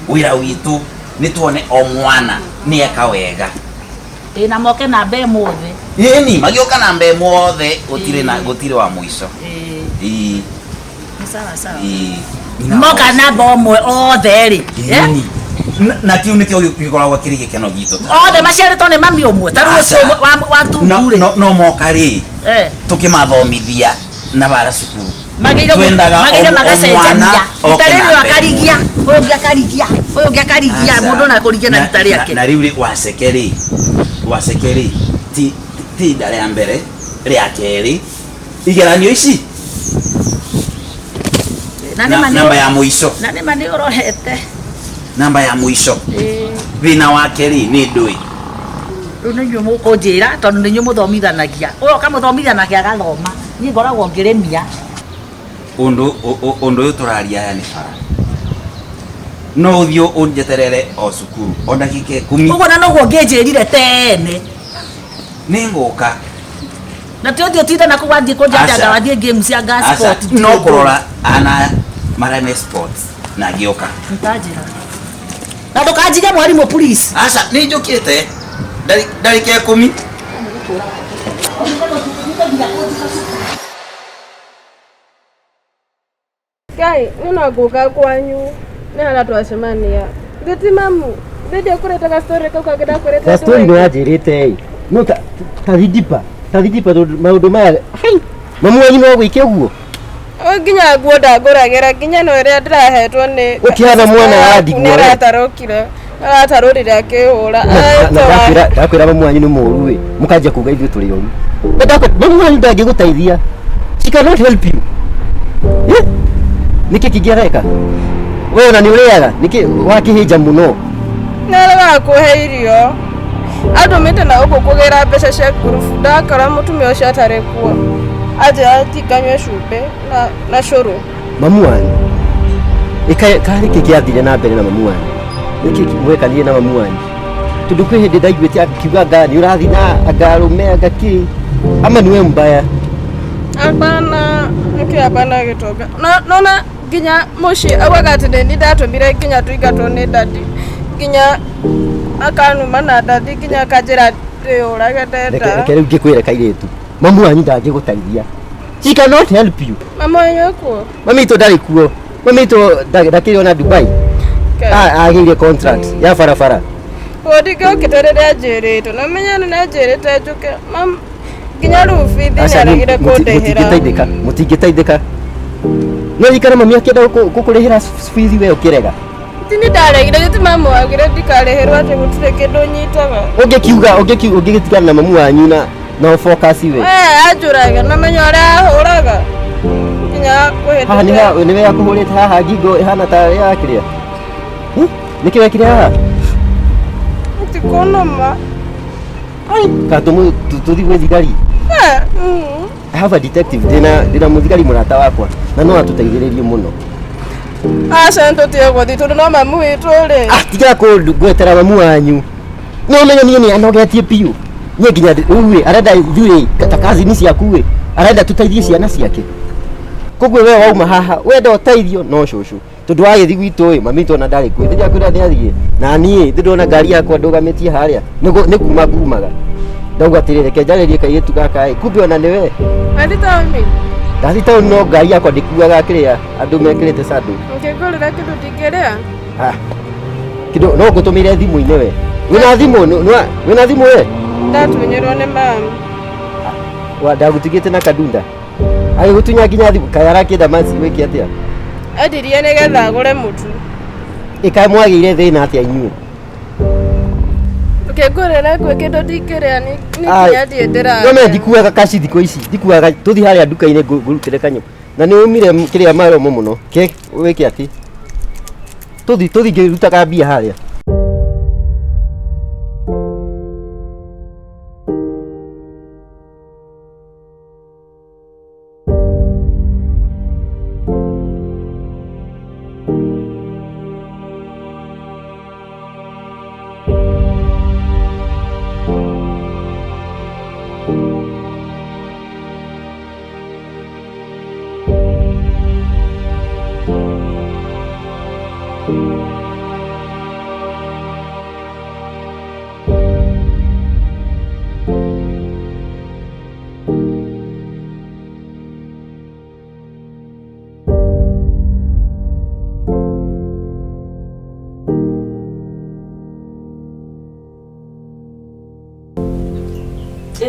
wĩra witũ nĩ tuone o mwana nĩ eka wega. Ĩ na moke namba ĩmwe othe. Ĩni magĩũka namba ĩmwe othe gũtirĩ na gũtirĩ wa mũico. Ĩĩ. Nĩ sawa sawa. Ĩĩ. Moka namba ĩmwe othe rĩ. Ĩni. Na kiu nĩkĩo gĩkoragwo kĩrĩ gĩkeno gitũ. Othe maciarĩtwo nĩ mami ũmwe ta rĩu ũcio wa tungu rĩ. No moka rĩ tũkĩmathomithia na bara cukuru. Magĩire magacenjania. Rita rĩrĩ akarigia, ũyũ ũngĩ akarigia, ũyũ ũngĩ akarigia, mũndũ na kũrigia na rita rĩake. Na rĩu rĩ Waceke rĩ, Waceke rĩ ti ihinda rĩa mbere rĩa kerĩ igeranio ici namba ya mũico. Na nĩma nĩ ũrorete. Namba ya mũico. Thĩna wake rĩ nĩ ndũĩ. Rĩu nĩ inyuĩ mũkũnjĩra tondũ nĩ inyuĩ mũthomithanagia. Ũyũ ũkamũthomithia nake agathoma. Niĩ ngoragwo ngĩrĩmia. Ũndũ ũyũ tũraria aya nĩ bara. No ũthiĩ ũnjeterere o cukuru o ndagĩka 10. Ũguo na noguo ũngĩnjĩrire tene. Nĩ ngũka. Na ti ũthiĩ ũtinde na kũu wathiĩ kũnjanja wathiĩ game cia gas sport. No kũrora ana marĩa me sports na ngĩũka. Ntanjĩra. Na ndũkanjige mwarimũ please. Aca nĩ njũkĩte ndarĩka 10. Ngai nĩ no ngũka kwanyu nĩ harĩa twacemania. Ndĩti mamu ndĩndĩ ũkũrĩte ga story kau kangĩ ndakwĩrĩte. Ga story nĩ wanjĩrĩte ĩ. No ta thidipa tondũ maũndũ maya mamu wanyu no gwĩke ũguo. Nginya nguo ndangũragĩra nginya no ĩrĩa ndĩrahetwo nĩ ũkĩhana mwana wa ndigwa. Nĩ aratarũkire aratarũrire akĩhũra. Ndakwĩra mamu wanyu nĩ mũũru ĩ mũkanjia kuga ithuĩ tũrĩ oru. Mamu wanyu ndangĩgũteithia. She cannot help you. Nĩkĩ kĩngĩ areka? We ona nĩ ũrĩaga nĩkĩ wakĩhĩnja mũno? Nĩ aregaga kũhe irio. Andũmĩte na gũkũ kũgĩra mbeca cia ngurubu ndakora mũtumia ũcio atarĩ kuo. Anjĩra ndinganyue cumbĩ na cũrũ. Mamu wanyu karĩ kĩ kĩathire na mbere na mamu wanyu? Nĩkĩ mwekanire na mamu wanyu? Tondũ kwĩ hĩndĩ ndaiguĩte akiuga anga nĩ ũrathiĩ na anga arũme anga kĩ ama nĩwe mbaya? Hapana, nĩkĩ hapana gĩtonga. Nona nginya mũciĩ augaga atĩ nĩ niĩ ndatũmire nginya tũingatwo nĩ dadi. Nginya akanuma na dadi nginya akanjĩra ndĩyũrage ndenda. Reke rĩu ngĩkwĩre kairĩtu. Mamu wanyu ndangĩgũteithia. She cannot help you. Mamu wanyu ekuo? Mami witũ ndarĩ kuo. Mami witũ ndakĩrĩ ona Dubai. Agĩire contract ya barabara. Ũguo ndingĩokĩte rĩrĩa anjĩrĩte. Na ũmenye nĩ anjĩrĩte njũke. Nginya rĩu bithi nĩ aregire kũndĩhĩra. Mũtingĩteithĩka. No ikara mami akĩenda gũkũrĩhĩra bithi we ũkĩrega. Ti nĩ ndaregire gĩtĩ mamu wagire ndikarĩhĩrwo atĩ gũtirĩ kĩndũ nyitaga. Ũngĩkiuga ũngĩgĩtigana na mamu wanyu na focus we. Anjũraga na menya ũrĩa ahũraga. Nginya kũhĩtũka. Haha nĩwe akũhũrĩte haha ngingo ĩhana ta ya kĩrĩa. Nĩkĩ wekire haha? Tikũnũma. Ka tũthiĩ gwĩ thigari. I have a detective ndĩna mũthigari mũrata wakwa na no atũteithĩrĩrie mũno. Aca nĩtũtige gũthiĩ tondũ no mamu witũ rĩ. Tiga kũngwetera mamu wanyu. No ũmenye niĩ nĩ anogetie biũ. Niĩ nginya rĩu rĩ arenda ithuĩ ta kazini ciaku rĩ arenda tũteithie ciana ciake. Koguo we wauma haha wenda ũteithio no cũcũ. Tondũ wagĩthiĩ gwitũ ĩ mami witũ ona ndarĩ kuo. Ndĩrakwĩra nĩ athiĩ. Na niĩ ndĩrona ngari yakwa ndũgamĩtie harĩa nĩ kuma ngumaga. Ndauga atĩrĩrĩ reke njarĩrie kairĩtu gaka ĩ kumbe ona nĩwe. Wathiĩ taũni? Ndathiĩ taũni no ngari yakwa ndĩkuaga kĩrĩa andũ mekĩrĩte sandũ. Ũngĩngũrĩra kĩndũ ndingĩrĩa? Kĩndũ no ngũtũmĩre thimũ-inĩ we. Wĩna thimũ? Wĩna thimũ we? Ndatunyĩrwo nĩ mamu. Ndagũtigĩte na kadunda. Agĩgũtunya nginya thimũ kaĩ arakĩenda maci wĩke atĩa? Endirie nĩgetha agũre mũtu. Ĩ kaĩ mwagĩire thĩna atĩa inyuĩ? Ũkĩngũrĩra kwĩ kĩndũ ndingĩrĩa nĩ nginya thiĩ ndĩrarĩa. No me ndikuaga kaci thikũ ici ndikuaga tũthiĩ harĩa nduka-inĩ ngũrutĩre kanyamũ. Na nĩ ũmire kĩrĩa maromo mũno. Ke wĩke atĩ? Tũthiĩ ngĩrutaga mbia harĩa.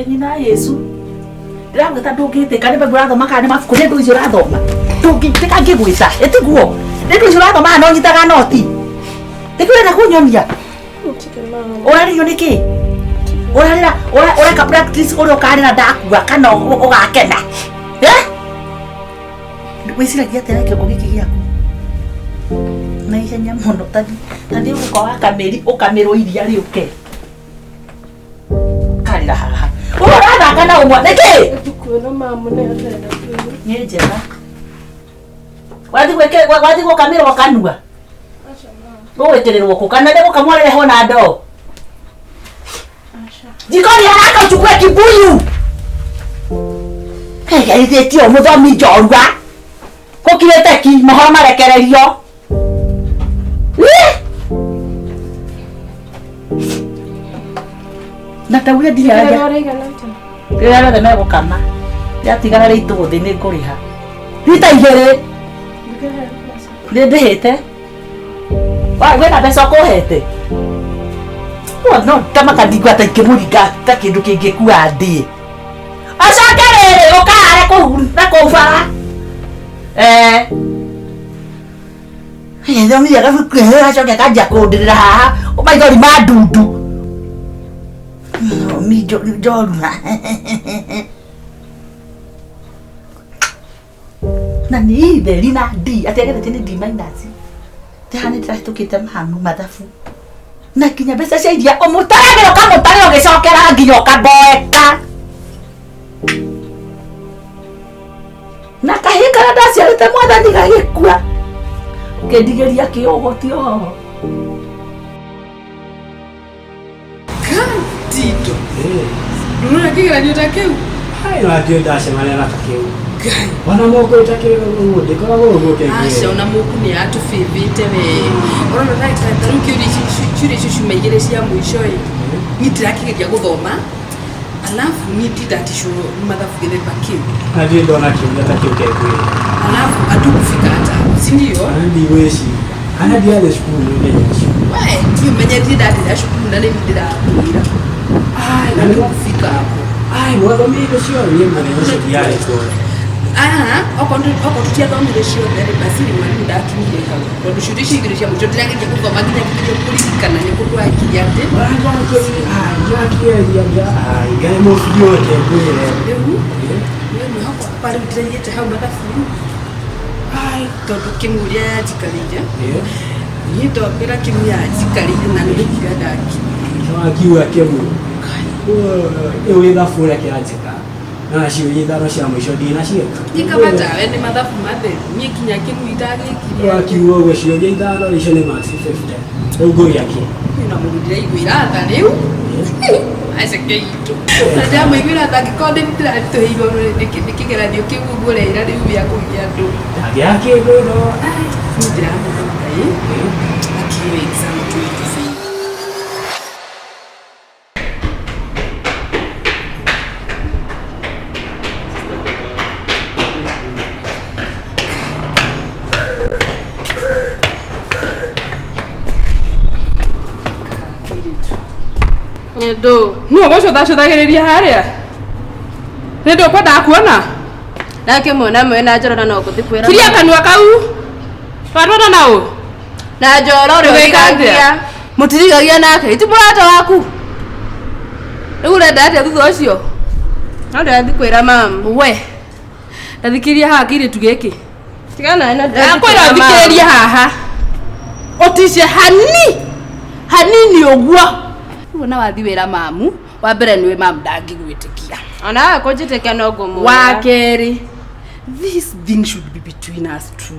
Ĩ nyina Yesu ndĩragwĩta ndũngĩtĩka nĩ mbegũ ũrathoma kana nĩ mabuku nĩ ndũ icio ũrathoma ndũngĩtĩka ngĩgwĩta ĩtiguo nĩ ndũ icio ũrathoma kana no nyitaga noti nĩkĩ ũrenda kũnyonia ũrarĩrio nĩkĩ ũrarĩra ũreka practice ũrĩa ũkarĩra ndakua kana ũgakena eh wĩciragia atĩa na kĩongo gĩkĩ gĩaku na ihenya mũno tathi ũgũka wakamĩri ũkamĩrwo iria rĩũke karĩra haha ũyũ ũrathaka na ũmwe nĩkĩ Ibuku ĩno mamu nĩyo ndĩrenda kũigua. Nĩ njega wathi gũkamĩrwo kanua gũgwĩkĩrĩrwo kũ kana nĩ gũkamwo rĩrehwo na ndoo jikoni haraka uchukue kibuyu geithĩtio mũthomi njorua gũkirĩte ki mohoro marekererio na tauge ndiranja Ũraigana atĩa? rĩrĩa rĩothe megũkama rĩatigara rĩitũ thĩ nĩ ngũrĩha rita igĩrĩ Ndũkĩhe mbeca. nĩ ndĩhĩte wĩna mbeca ũkũhete no tamakandingwa ta ingĩmũringa ta kĩndũ kĩngĩkua ndĩ acoke rĩrĩ ũkahare kũu na kũu bara eh thomithia gabuku acoke akanjia kũndĩrĩra haha maithori ma ndundu mi njorua na nĩ itheri na D atĩ ageretie nĩ D minus ndĩha nĩ ndĩrahĩtũkĩte mamu mathabu na nginya mbeca cia iria ũmũtaragĩra ũkamũtarĩra ũgĩcokera nginya ũkamboeka na kahĩĩ karĩa ndaciarĩte mwathani gagĩkua ũkĩndigĩria kĩũgo ti oho Tito. Ndũrona kĩgeranio ta kĩu? Hai na ndio ndacemania na ta kĩu. Ona moko ta kĩu ũguo ndĩkoragwo ũguo Aca kĩngĩ. ona mũku nĩ atũbĩbĩte we. Ũrona ta rĩu kĩũria ici ciũria icio ciuma igĩrĩ cia mũico ĩ. Niĩ ndirakĩgeria gũthoma. Alafu niĩ ndindaticwo mathabu gĩthemba kĩu. Na ndio ndona kĩũria ta kĩu kengwĩra. Alafu hatukufika hata hapo, si ndio? Ana ndigwĩciria. Ana ndiathiĩ cukuru mũthenya ũcio. We, niĩ ũmenye ndirĩ ndathiĩ cukuru na nĩ niĩ ndĩrakwĩra. Na Hatukufika hapo. Ai mwathomire ciothe niĩ mũthenya ũcio ndiarĩ kuo. Aha, okorwo tutiathomire ciothe rĩ basi rĩ mwarimũ ndakinyire hau tondũ ciũria icio igĩrĩ cia mũico ndĩrageria gũthoma nginya kĩgerio kũririkana nĩ kũ twakinya atĩ Ndĩrakĩgeria ai Ngai mũbiũ kengwĩre. Rĩu we mwĩhoko wakwa rĩu ndĩraigĩte hau mathabu ai tondũ kĩmũria yanjikarĩire niĩ ndombĩra kĩmu yanjikarĩire na nĩ gũkira ndakira Wakiuga kĩmu. Ĩu gĩthabu ũrĩa kĩranjĩka. Na ciũria ithano cia mũico ndinaciĩka. niĩ kaba tawe nĩ mathabu matheru niĩ nginya kĩmu itagĩkire Wakiuga ũguo ciũria ithano icio nĩ marks 50. Rĩu ngũgĩa kĩ? Na mũndũ ndĩraiguĩra tha rĩu aceke itũ na ndĩramũiguĩra tha angĩkorwo nĩ ndĩraritũhĩirwo nĩ kĩgeranio kĩu ũguo ũreira rĩu gĩa kũgia andũ Ndangĩaga kĩndũ no. Niĩ ndĩramũtha Ngai akiyo exam tũitũbĩire. Nĩndũ. Nũ ũgũcũthacũthagĩrĩria harĩa? Nĩ ndũkwendaga kuona? Ndakĩmuona mwena Njoro na no ngũthiĩ kwĩra. Kiria kanua kau. Twatwana na ũ? Na Njoro ũrĩa Ũgĩka atĩa? ũrigagia. Mũtirigagia nake. Ti mũrata waku. Rĩu ũrenda atĩa thutha ũcio? No ndĩrathiĩ kwĩra mamu. We. Ndathikĩrĩria haha kĩirĩtu gĩkĩ. Tigana na ndĩrathiĩ Ndakwĩra kwĩra mamu. ũthikĩrĩrie haha. Ũtice hani. Hanini ũguo. Rĩu ona wathi wĩra mamu, wa mbere nĩwe mamu ndangĩgwĩtĩkia. Ona aga kũnjĩtĩkia no ngũmwĩra. Wa kerĩ, this thing should be between us two.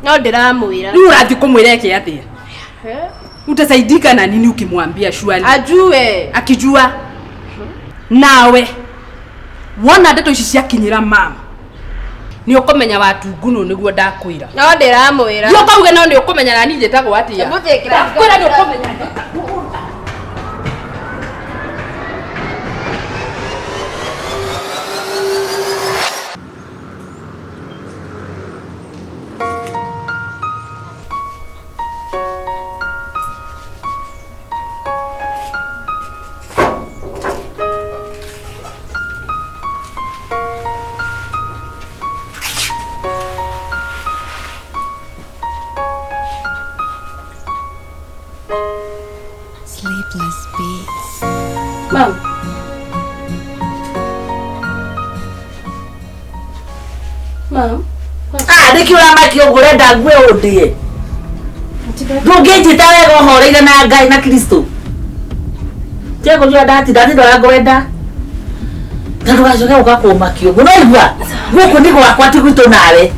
No ndĩramwĩra. Rĩu ũrathiĩ kũmwĩra eke atĩa? Utasaidika na nini ukimwambia shwali? Ajue. Akijua. Nawe wona ndeto ici ciakinyĩra mama nĩ ũkũmenya watunguno nĩguo ndakwĩra. No ndĩramwĩra. Thiĩ ũkauge no nĩ ũkũmenya na niĩ njĩtagwo atĩa. Hebu thĩkĩra. Ndakwĩra nĩ ũkũmenya. Mam. Ah, nĩkĩ ũramakio ũguo ũrenda ngue ũndĩe? Ndũngĩnjĩta wega ũhoreire na Ngai na Kristo. Tiga kũnjĩra ndatinda ndatinda ũrĩa ngwenda. Na ndũgacoke gũka kũmakia ũguo. Nĩwaigua? Gũkũ nĩ gwakwa ti gwitũ nawe.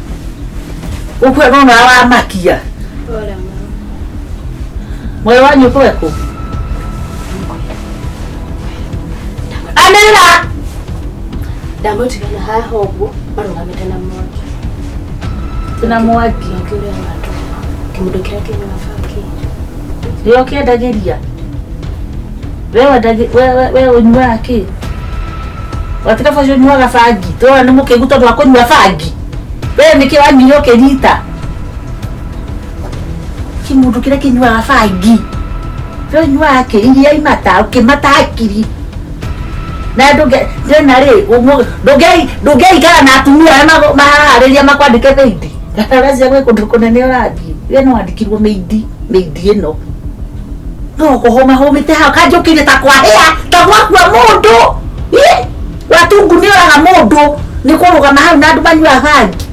Gũkũ no nawe wamakia. Pole mam. Mwarĩ wa nyũkwa ekũ? Anĩrĩra! Ndamũtigana haha ũguo marũgamĩte na mwaki. Na mwaki. Mwaki ũrĩa watũma. Kĩmũndũ kĩrĩa kĩnyua bangi. Nĩo kĩendagĩria. We wendagi we ũnyuaga kĩ? Watiga ũcio ũnyuaga bangi. Tũrona nĩ mũkĩgu tondũ wa kũnyua bangi. We nĩkĩ wanyuire ũkĩnyita? Kĩmũndũ kĩrĩa kĩnyuaga bangi. We ũnyuaga kĩ? Iria imata, ũkĩmata hakiri. Na ndũngĩ tena rĩ, ndũngĩikara na atumia arĩa maraharĩria makwandĩke maid. Kana ũreciria gwĩ kũndũ kũnene ũrathiĩ. We no wandĩkirwo maid, maid ĩno. No kũhũmahũmĩte hau kanjũkĩire ta kwahĩa ta gwakua mũndũ. Ĩ, watungu nĩ oraga mũndũ nĩ kũrũgama hau na andũ manyuaga bangi.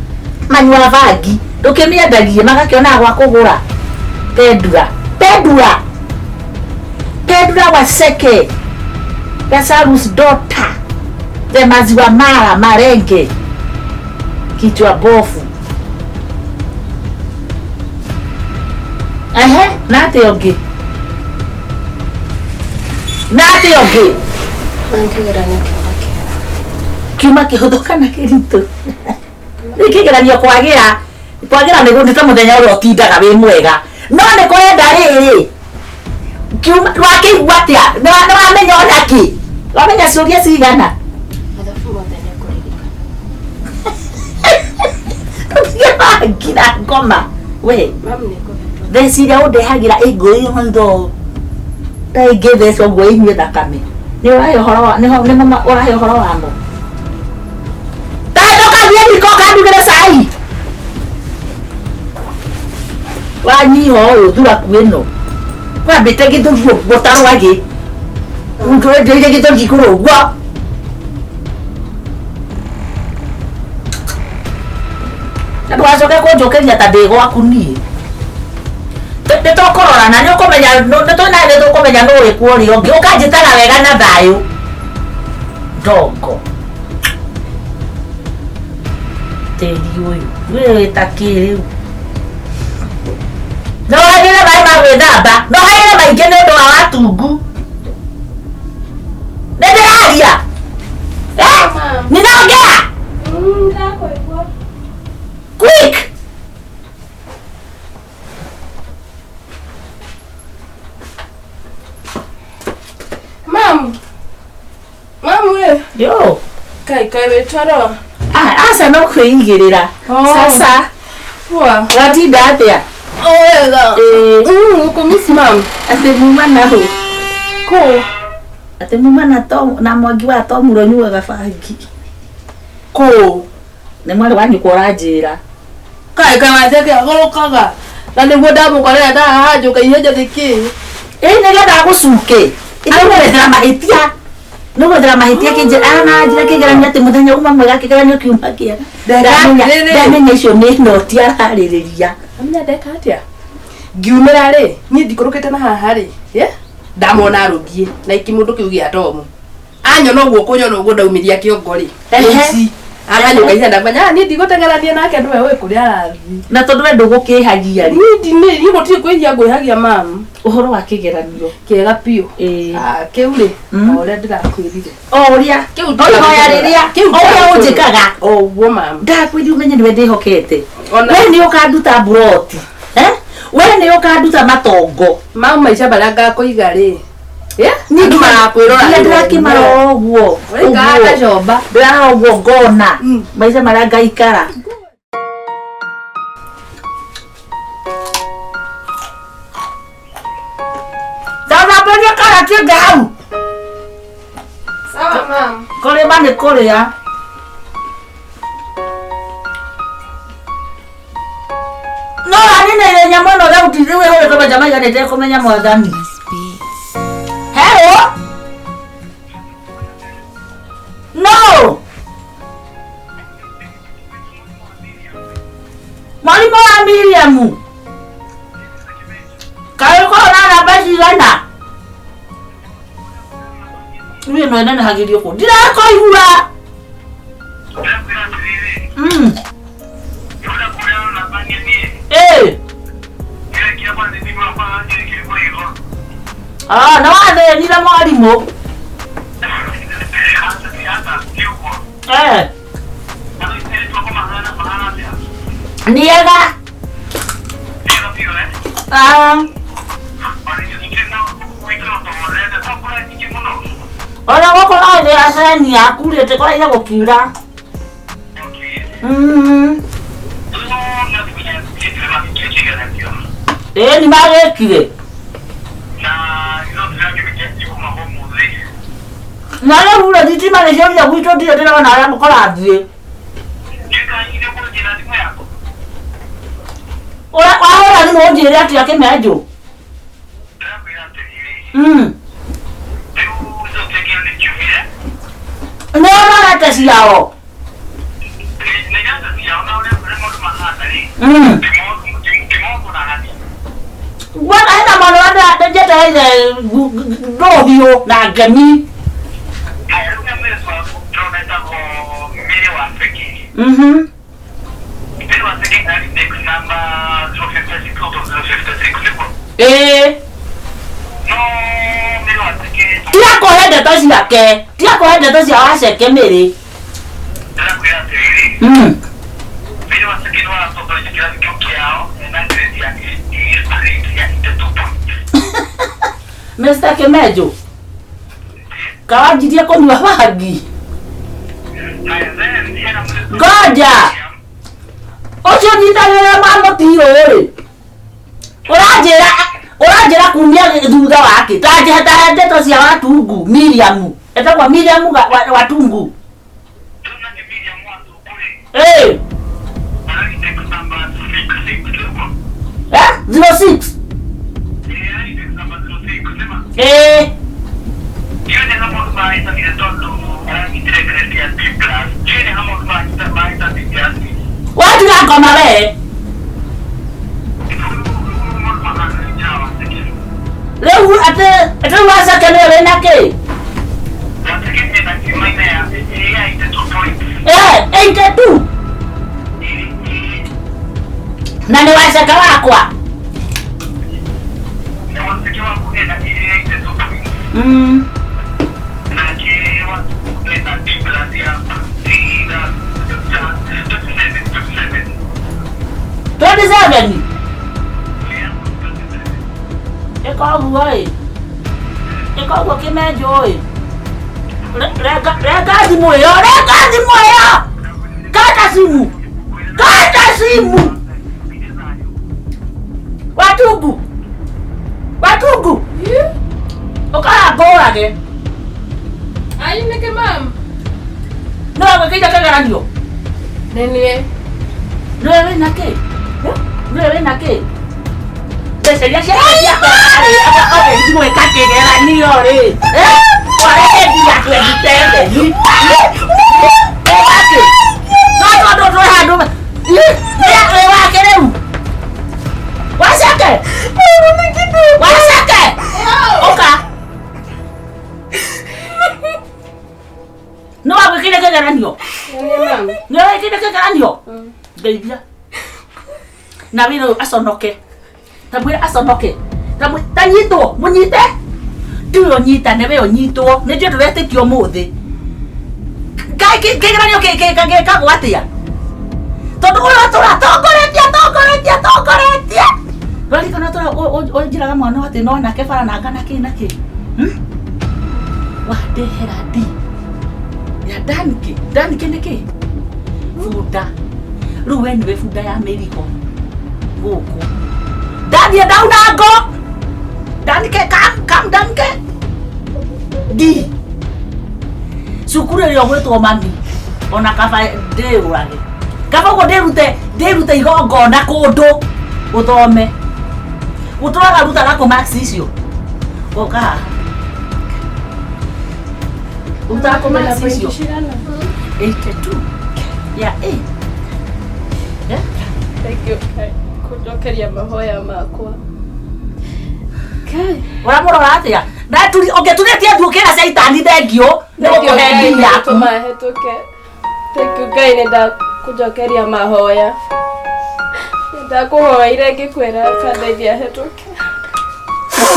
Manyuaga bangi. Ndũkĩmĩendagie magakĩonaga gwa kũgũra. Pendura. Pendura. Pendura Waseke. Lazarus daughter. The maziwa mara marenge. Kichwa bofu. Ehe, na atĩa ũngĩ? Na atĩa ũngĩ? Mam kĩgeranio kĩuma kĩega. Kiuma kĩhũthũ kana kĩritũ? Rĩu kĩgeranio kwagĩra kwagĩra nĩ ta mũthenya ũrĩa ũtindaga wĩ mwega. No nĩ kũrenda rĩrĩ. Kiuma wakĩigua atĩa? Nĩ wamenya ona kĩ? Wamenya ciũria cigana? Mathabu mothe nĩ ngũririkana. Ndũtige bangi na ngoma. We. Mam nĩ ngũhetwo. Theci iria ũndehagĩra ĩngũĩ maitho ta ĩngĩtheca ũguo ĩnyue thakame. Nĩ ũrahe ũhoro wa nĩho nĩmo ũrahe ũhoro wamo. Ta ndũkathiĩ riko ũkandugĩre cai. Wanyiha ũyũ thuraku ĩno. Wambĩte gĩthũri ũguo ta rwagĩ. Ũndũire gĩthũri igũrũ ũguo. Na ndũgacoke kũnjũkĩria ta ndĩ gwaku niĩ. Nĩ tũkũrorana nĩ ũkũmenya nĩ twĩna nĩ tũkũmenya nũ wĩ kuo ũrĩa ũngĩ. Ũkanjĩtaga wega na thayũ. Ndongo. Tĩri ũyũ. Wĩ wĩta kĩ rĩu? No hagĩre maĩ ma gwĩthamba. No hagĩre maingĩ nĩ ũndũ wa watungu. Nĩ ndĩraria. Eh? Ninaongea. Ndakũigua. Quick. Mam. Mam we. Yo. Kai kai wĩ toro. Ah, aca no kwĩigĩrĩra. Sasa. Poa. Watinda atĩa? O wega. Ngũkũmiss mam. Atĩ muma na hũ. Kũ? Atĩ muma na Tom na mwangi wa Tom ũrĩa ũnyuaga bangi. Kũ? Nĩ mwarĩ wa nyũkwa ũranjĩra. Kai kai Waceke agũrũkaga. Na nĩguo ndamũkorera ndahaha ihenya nĩkĩ? Ĩ nĩgetha agũcuke. Nĩgwethera mahĩtia. Nĩgwethera mahĩtia kĩnjĩra ana njĩra kĩgeranio atĩ mũthenya uma mwega kĩgeranio kiuma kĩega. Ndamenya icio nĩ noti ararĩrĩria. Amenya ndeka atĩa? Ngiumĩra rĩ, niĩ ndikũrũkĩte na haha rĩ, ndamona arũngiĩ na ikĩmũndũ kĩu gĩa Tomu. Anyona ũguo kũnyona ũguo ndaumiria kĩongo rĩ. Ehe. Aganyũka ihenya ndamenya niĩ ndigũteng'erania nake nĩwe ũĩ kũrĩa arathiĩ. Na tondũ we ndũgũkĩhagia rĩ. Niĩ niĩ gũtirĩ kwĩhia ngwĩhagia mam. Ũhoro wa kĩgeranio. Kĩega biũ. Kĩu rĩ, o ũrĩa ndĩrakwĩrire. O ũrĩa. Kĩu O ihoya rĩrĩa. Kĩu O ũrĩa ũnjĩkaga. O ũguo mam. Ndakwĩrire ũmenye nĩwe ndĩhokete. We nĩ ũkanduta mburoti. We nĩ ũkanduta matongo. Mam maica marĩa ngakũiga rĩ. Niĩ Andũ marakwĩrora. ndĩrakĩmarora ũguo. Ũikaraga comba. Ndĩrarora ũguo ngona. Maica marĩa ngaikara. Thambĩria karati ĩngĩ hau. Sawa mam. Kũrĩma nĩ kũrĩa. No aninĩire nyamũ ĩno thauti rĩu ĩhũrĩtwo maita maigana ĩtekũmenya mwathani. Hello? No! Mwarimũ wa Miriam. Kaĩ ũkoragwo na namba cigana? Niĩ no ĩnenehagĩrio kũ? Ndirakũigua. Ĩĩ. Ah, nĩ wathĩnire mwarimũ. Eh. Nĩ ega. Ah. Ona gũkũ no thĩ aceni yaku rĩ tĩkoraire gũkiura. Ĩĩ nĩ magĩkire. Na rĩu rĩ thitima nĩ ciorire gwitũ ndirĩ ndĩrona harĩa kũrathiĩ. Wahũra thimũ ũnjĩre atĩa kĩmenjũ? Nĩ ũrorete ciao? Bwana hena mwana wa njetereire ndũhiũ na ngemi. Ĩĩ. Tiga kũhe ndeto ciake, tiga kũhe ndeto cia Waceke mĩrĩ. Mr. Kimenjo. Kawanjirie kũnyua bangi. Ngoja. Ũcio nyitagĩrĩra mamũtirũ rĩ. Ũranjĩra ũranjĩra kumia thutha wake. Ta njĩta ndeto cia Watungu Miriam. Etagwo Miriam Watungu. Eh. Eh? 06. Eh. Watiga ngoma we. Rĩu atĩ atĩ Waceke nĩwe wĩna kĩ? Eh, 82. Na nĩ Waceke wakwa. 27. Ĩka ũguo ĩ. Ĩka ũguo kĩmenjũ ĩ. Renga renga thimũ ĩyo, renga thimũ ĩyo. Kata simu. Kata simu. Watungu. Watungu. Ũkara ngũrage. Ai nĩkĩ mam? No gwĩkĩire kĩgeranio. Nĩ niĩ. Nĩwe wĩna kĩ? Nĩwe wĩna kĩ? Mbeca iria ciake othe gwĩka kĩgeranio rĩ. Warendia 27. Wake. No tondũ twĩ handũ. Nĩ wake rĩu. Waceke. Waceke. Ũka. Nĩ wagwĩkĩire kĩgeranio? Nĩ niĩ mam. Nĩ wĩkĩire kĩgeranio? Ndeithia. Na wĩra ũyũ aconoke. Ta mwĩre aconoke. Ta ta nyitwo, mũnyite. Tiwe ũnyitane, we ũnyitwo. Nĩ njũĩ ndũretĩkia ũmũthĩ. Kaĩ kĩgeranio gĩkagwo atĩa? Tondũ ũyũ atũra atongoretie atongoretie atongoretie. Ũraririkana atũra ũnjĩraga mwana atĩ no nake bara nanga na kĩ na kĩ. Wandehera D. Ya Danke. Danke nĩ kĩ? Bunda. Rĩu we nĩwe bunda ya mĩrigo. Gũkũ. Ndathiĩ ndauna ngo. Danke, come, come Danke. D. Cukuru ĩrĩa ũgwĩtwo mami. Ona kaba ndĩũrage. Kaba ũguo ndĩrute ndĩrute igongona kũndũ ũthome. Ũtũraga rutaga kũ marks icio. Ũka haha. Rutaga kũ marks icio. 82. Ya A. Eh? Thank you Ngai kũnjokeria mahoya makwa. Ngai. Ũramũrora atĩa? Ũngĩturĩtie ndu ũkĩra caitani thengio nĩ gũkũhe ngiri yaku. Tũma hetũke. Thank you Ngai nĩ ndakũnjokeria mahoya. Nĩ ndakũhoeire ngĩkwĩra kandeithia hetũke.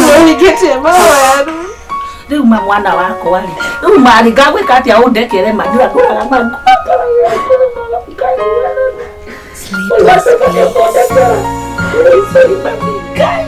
Nĩũhingĩtie mahoya rĩu. Rĩu ma mwana wakwa rĩ, rĩu marĩ ngagwĩka atĩa ũndekere ma ndũraga Sleepless bliss. Ngai.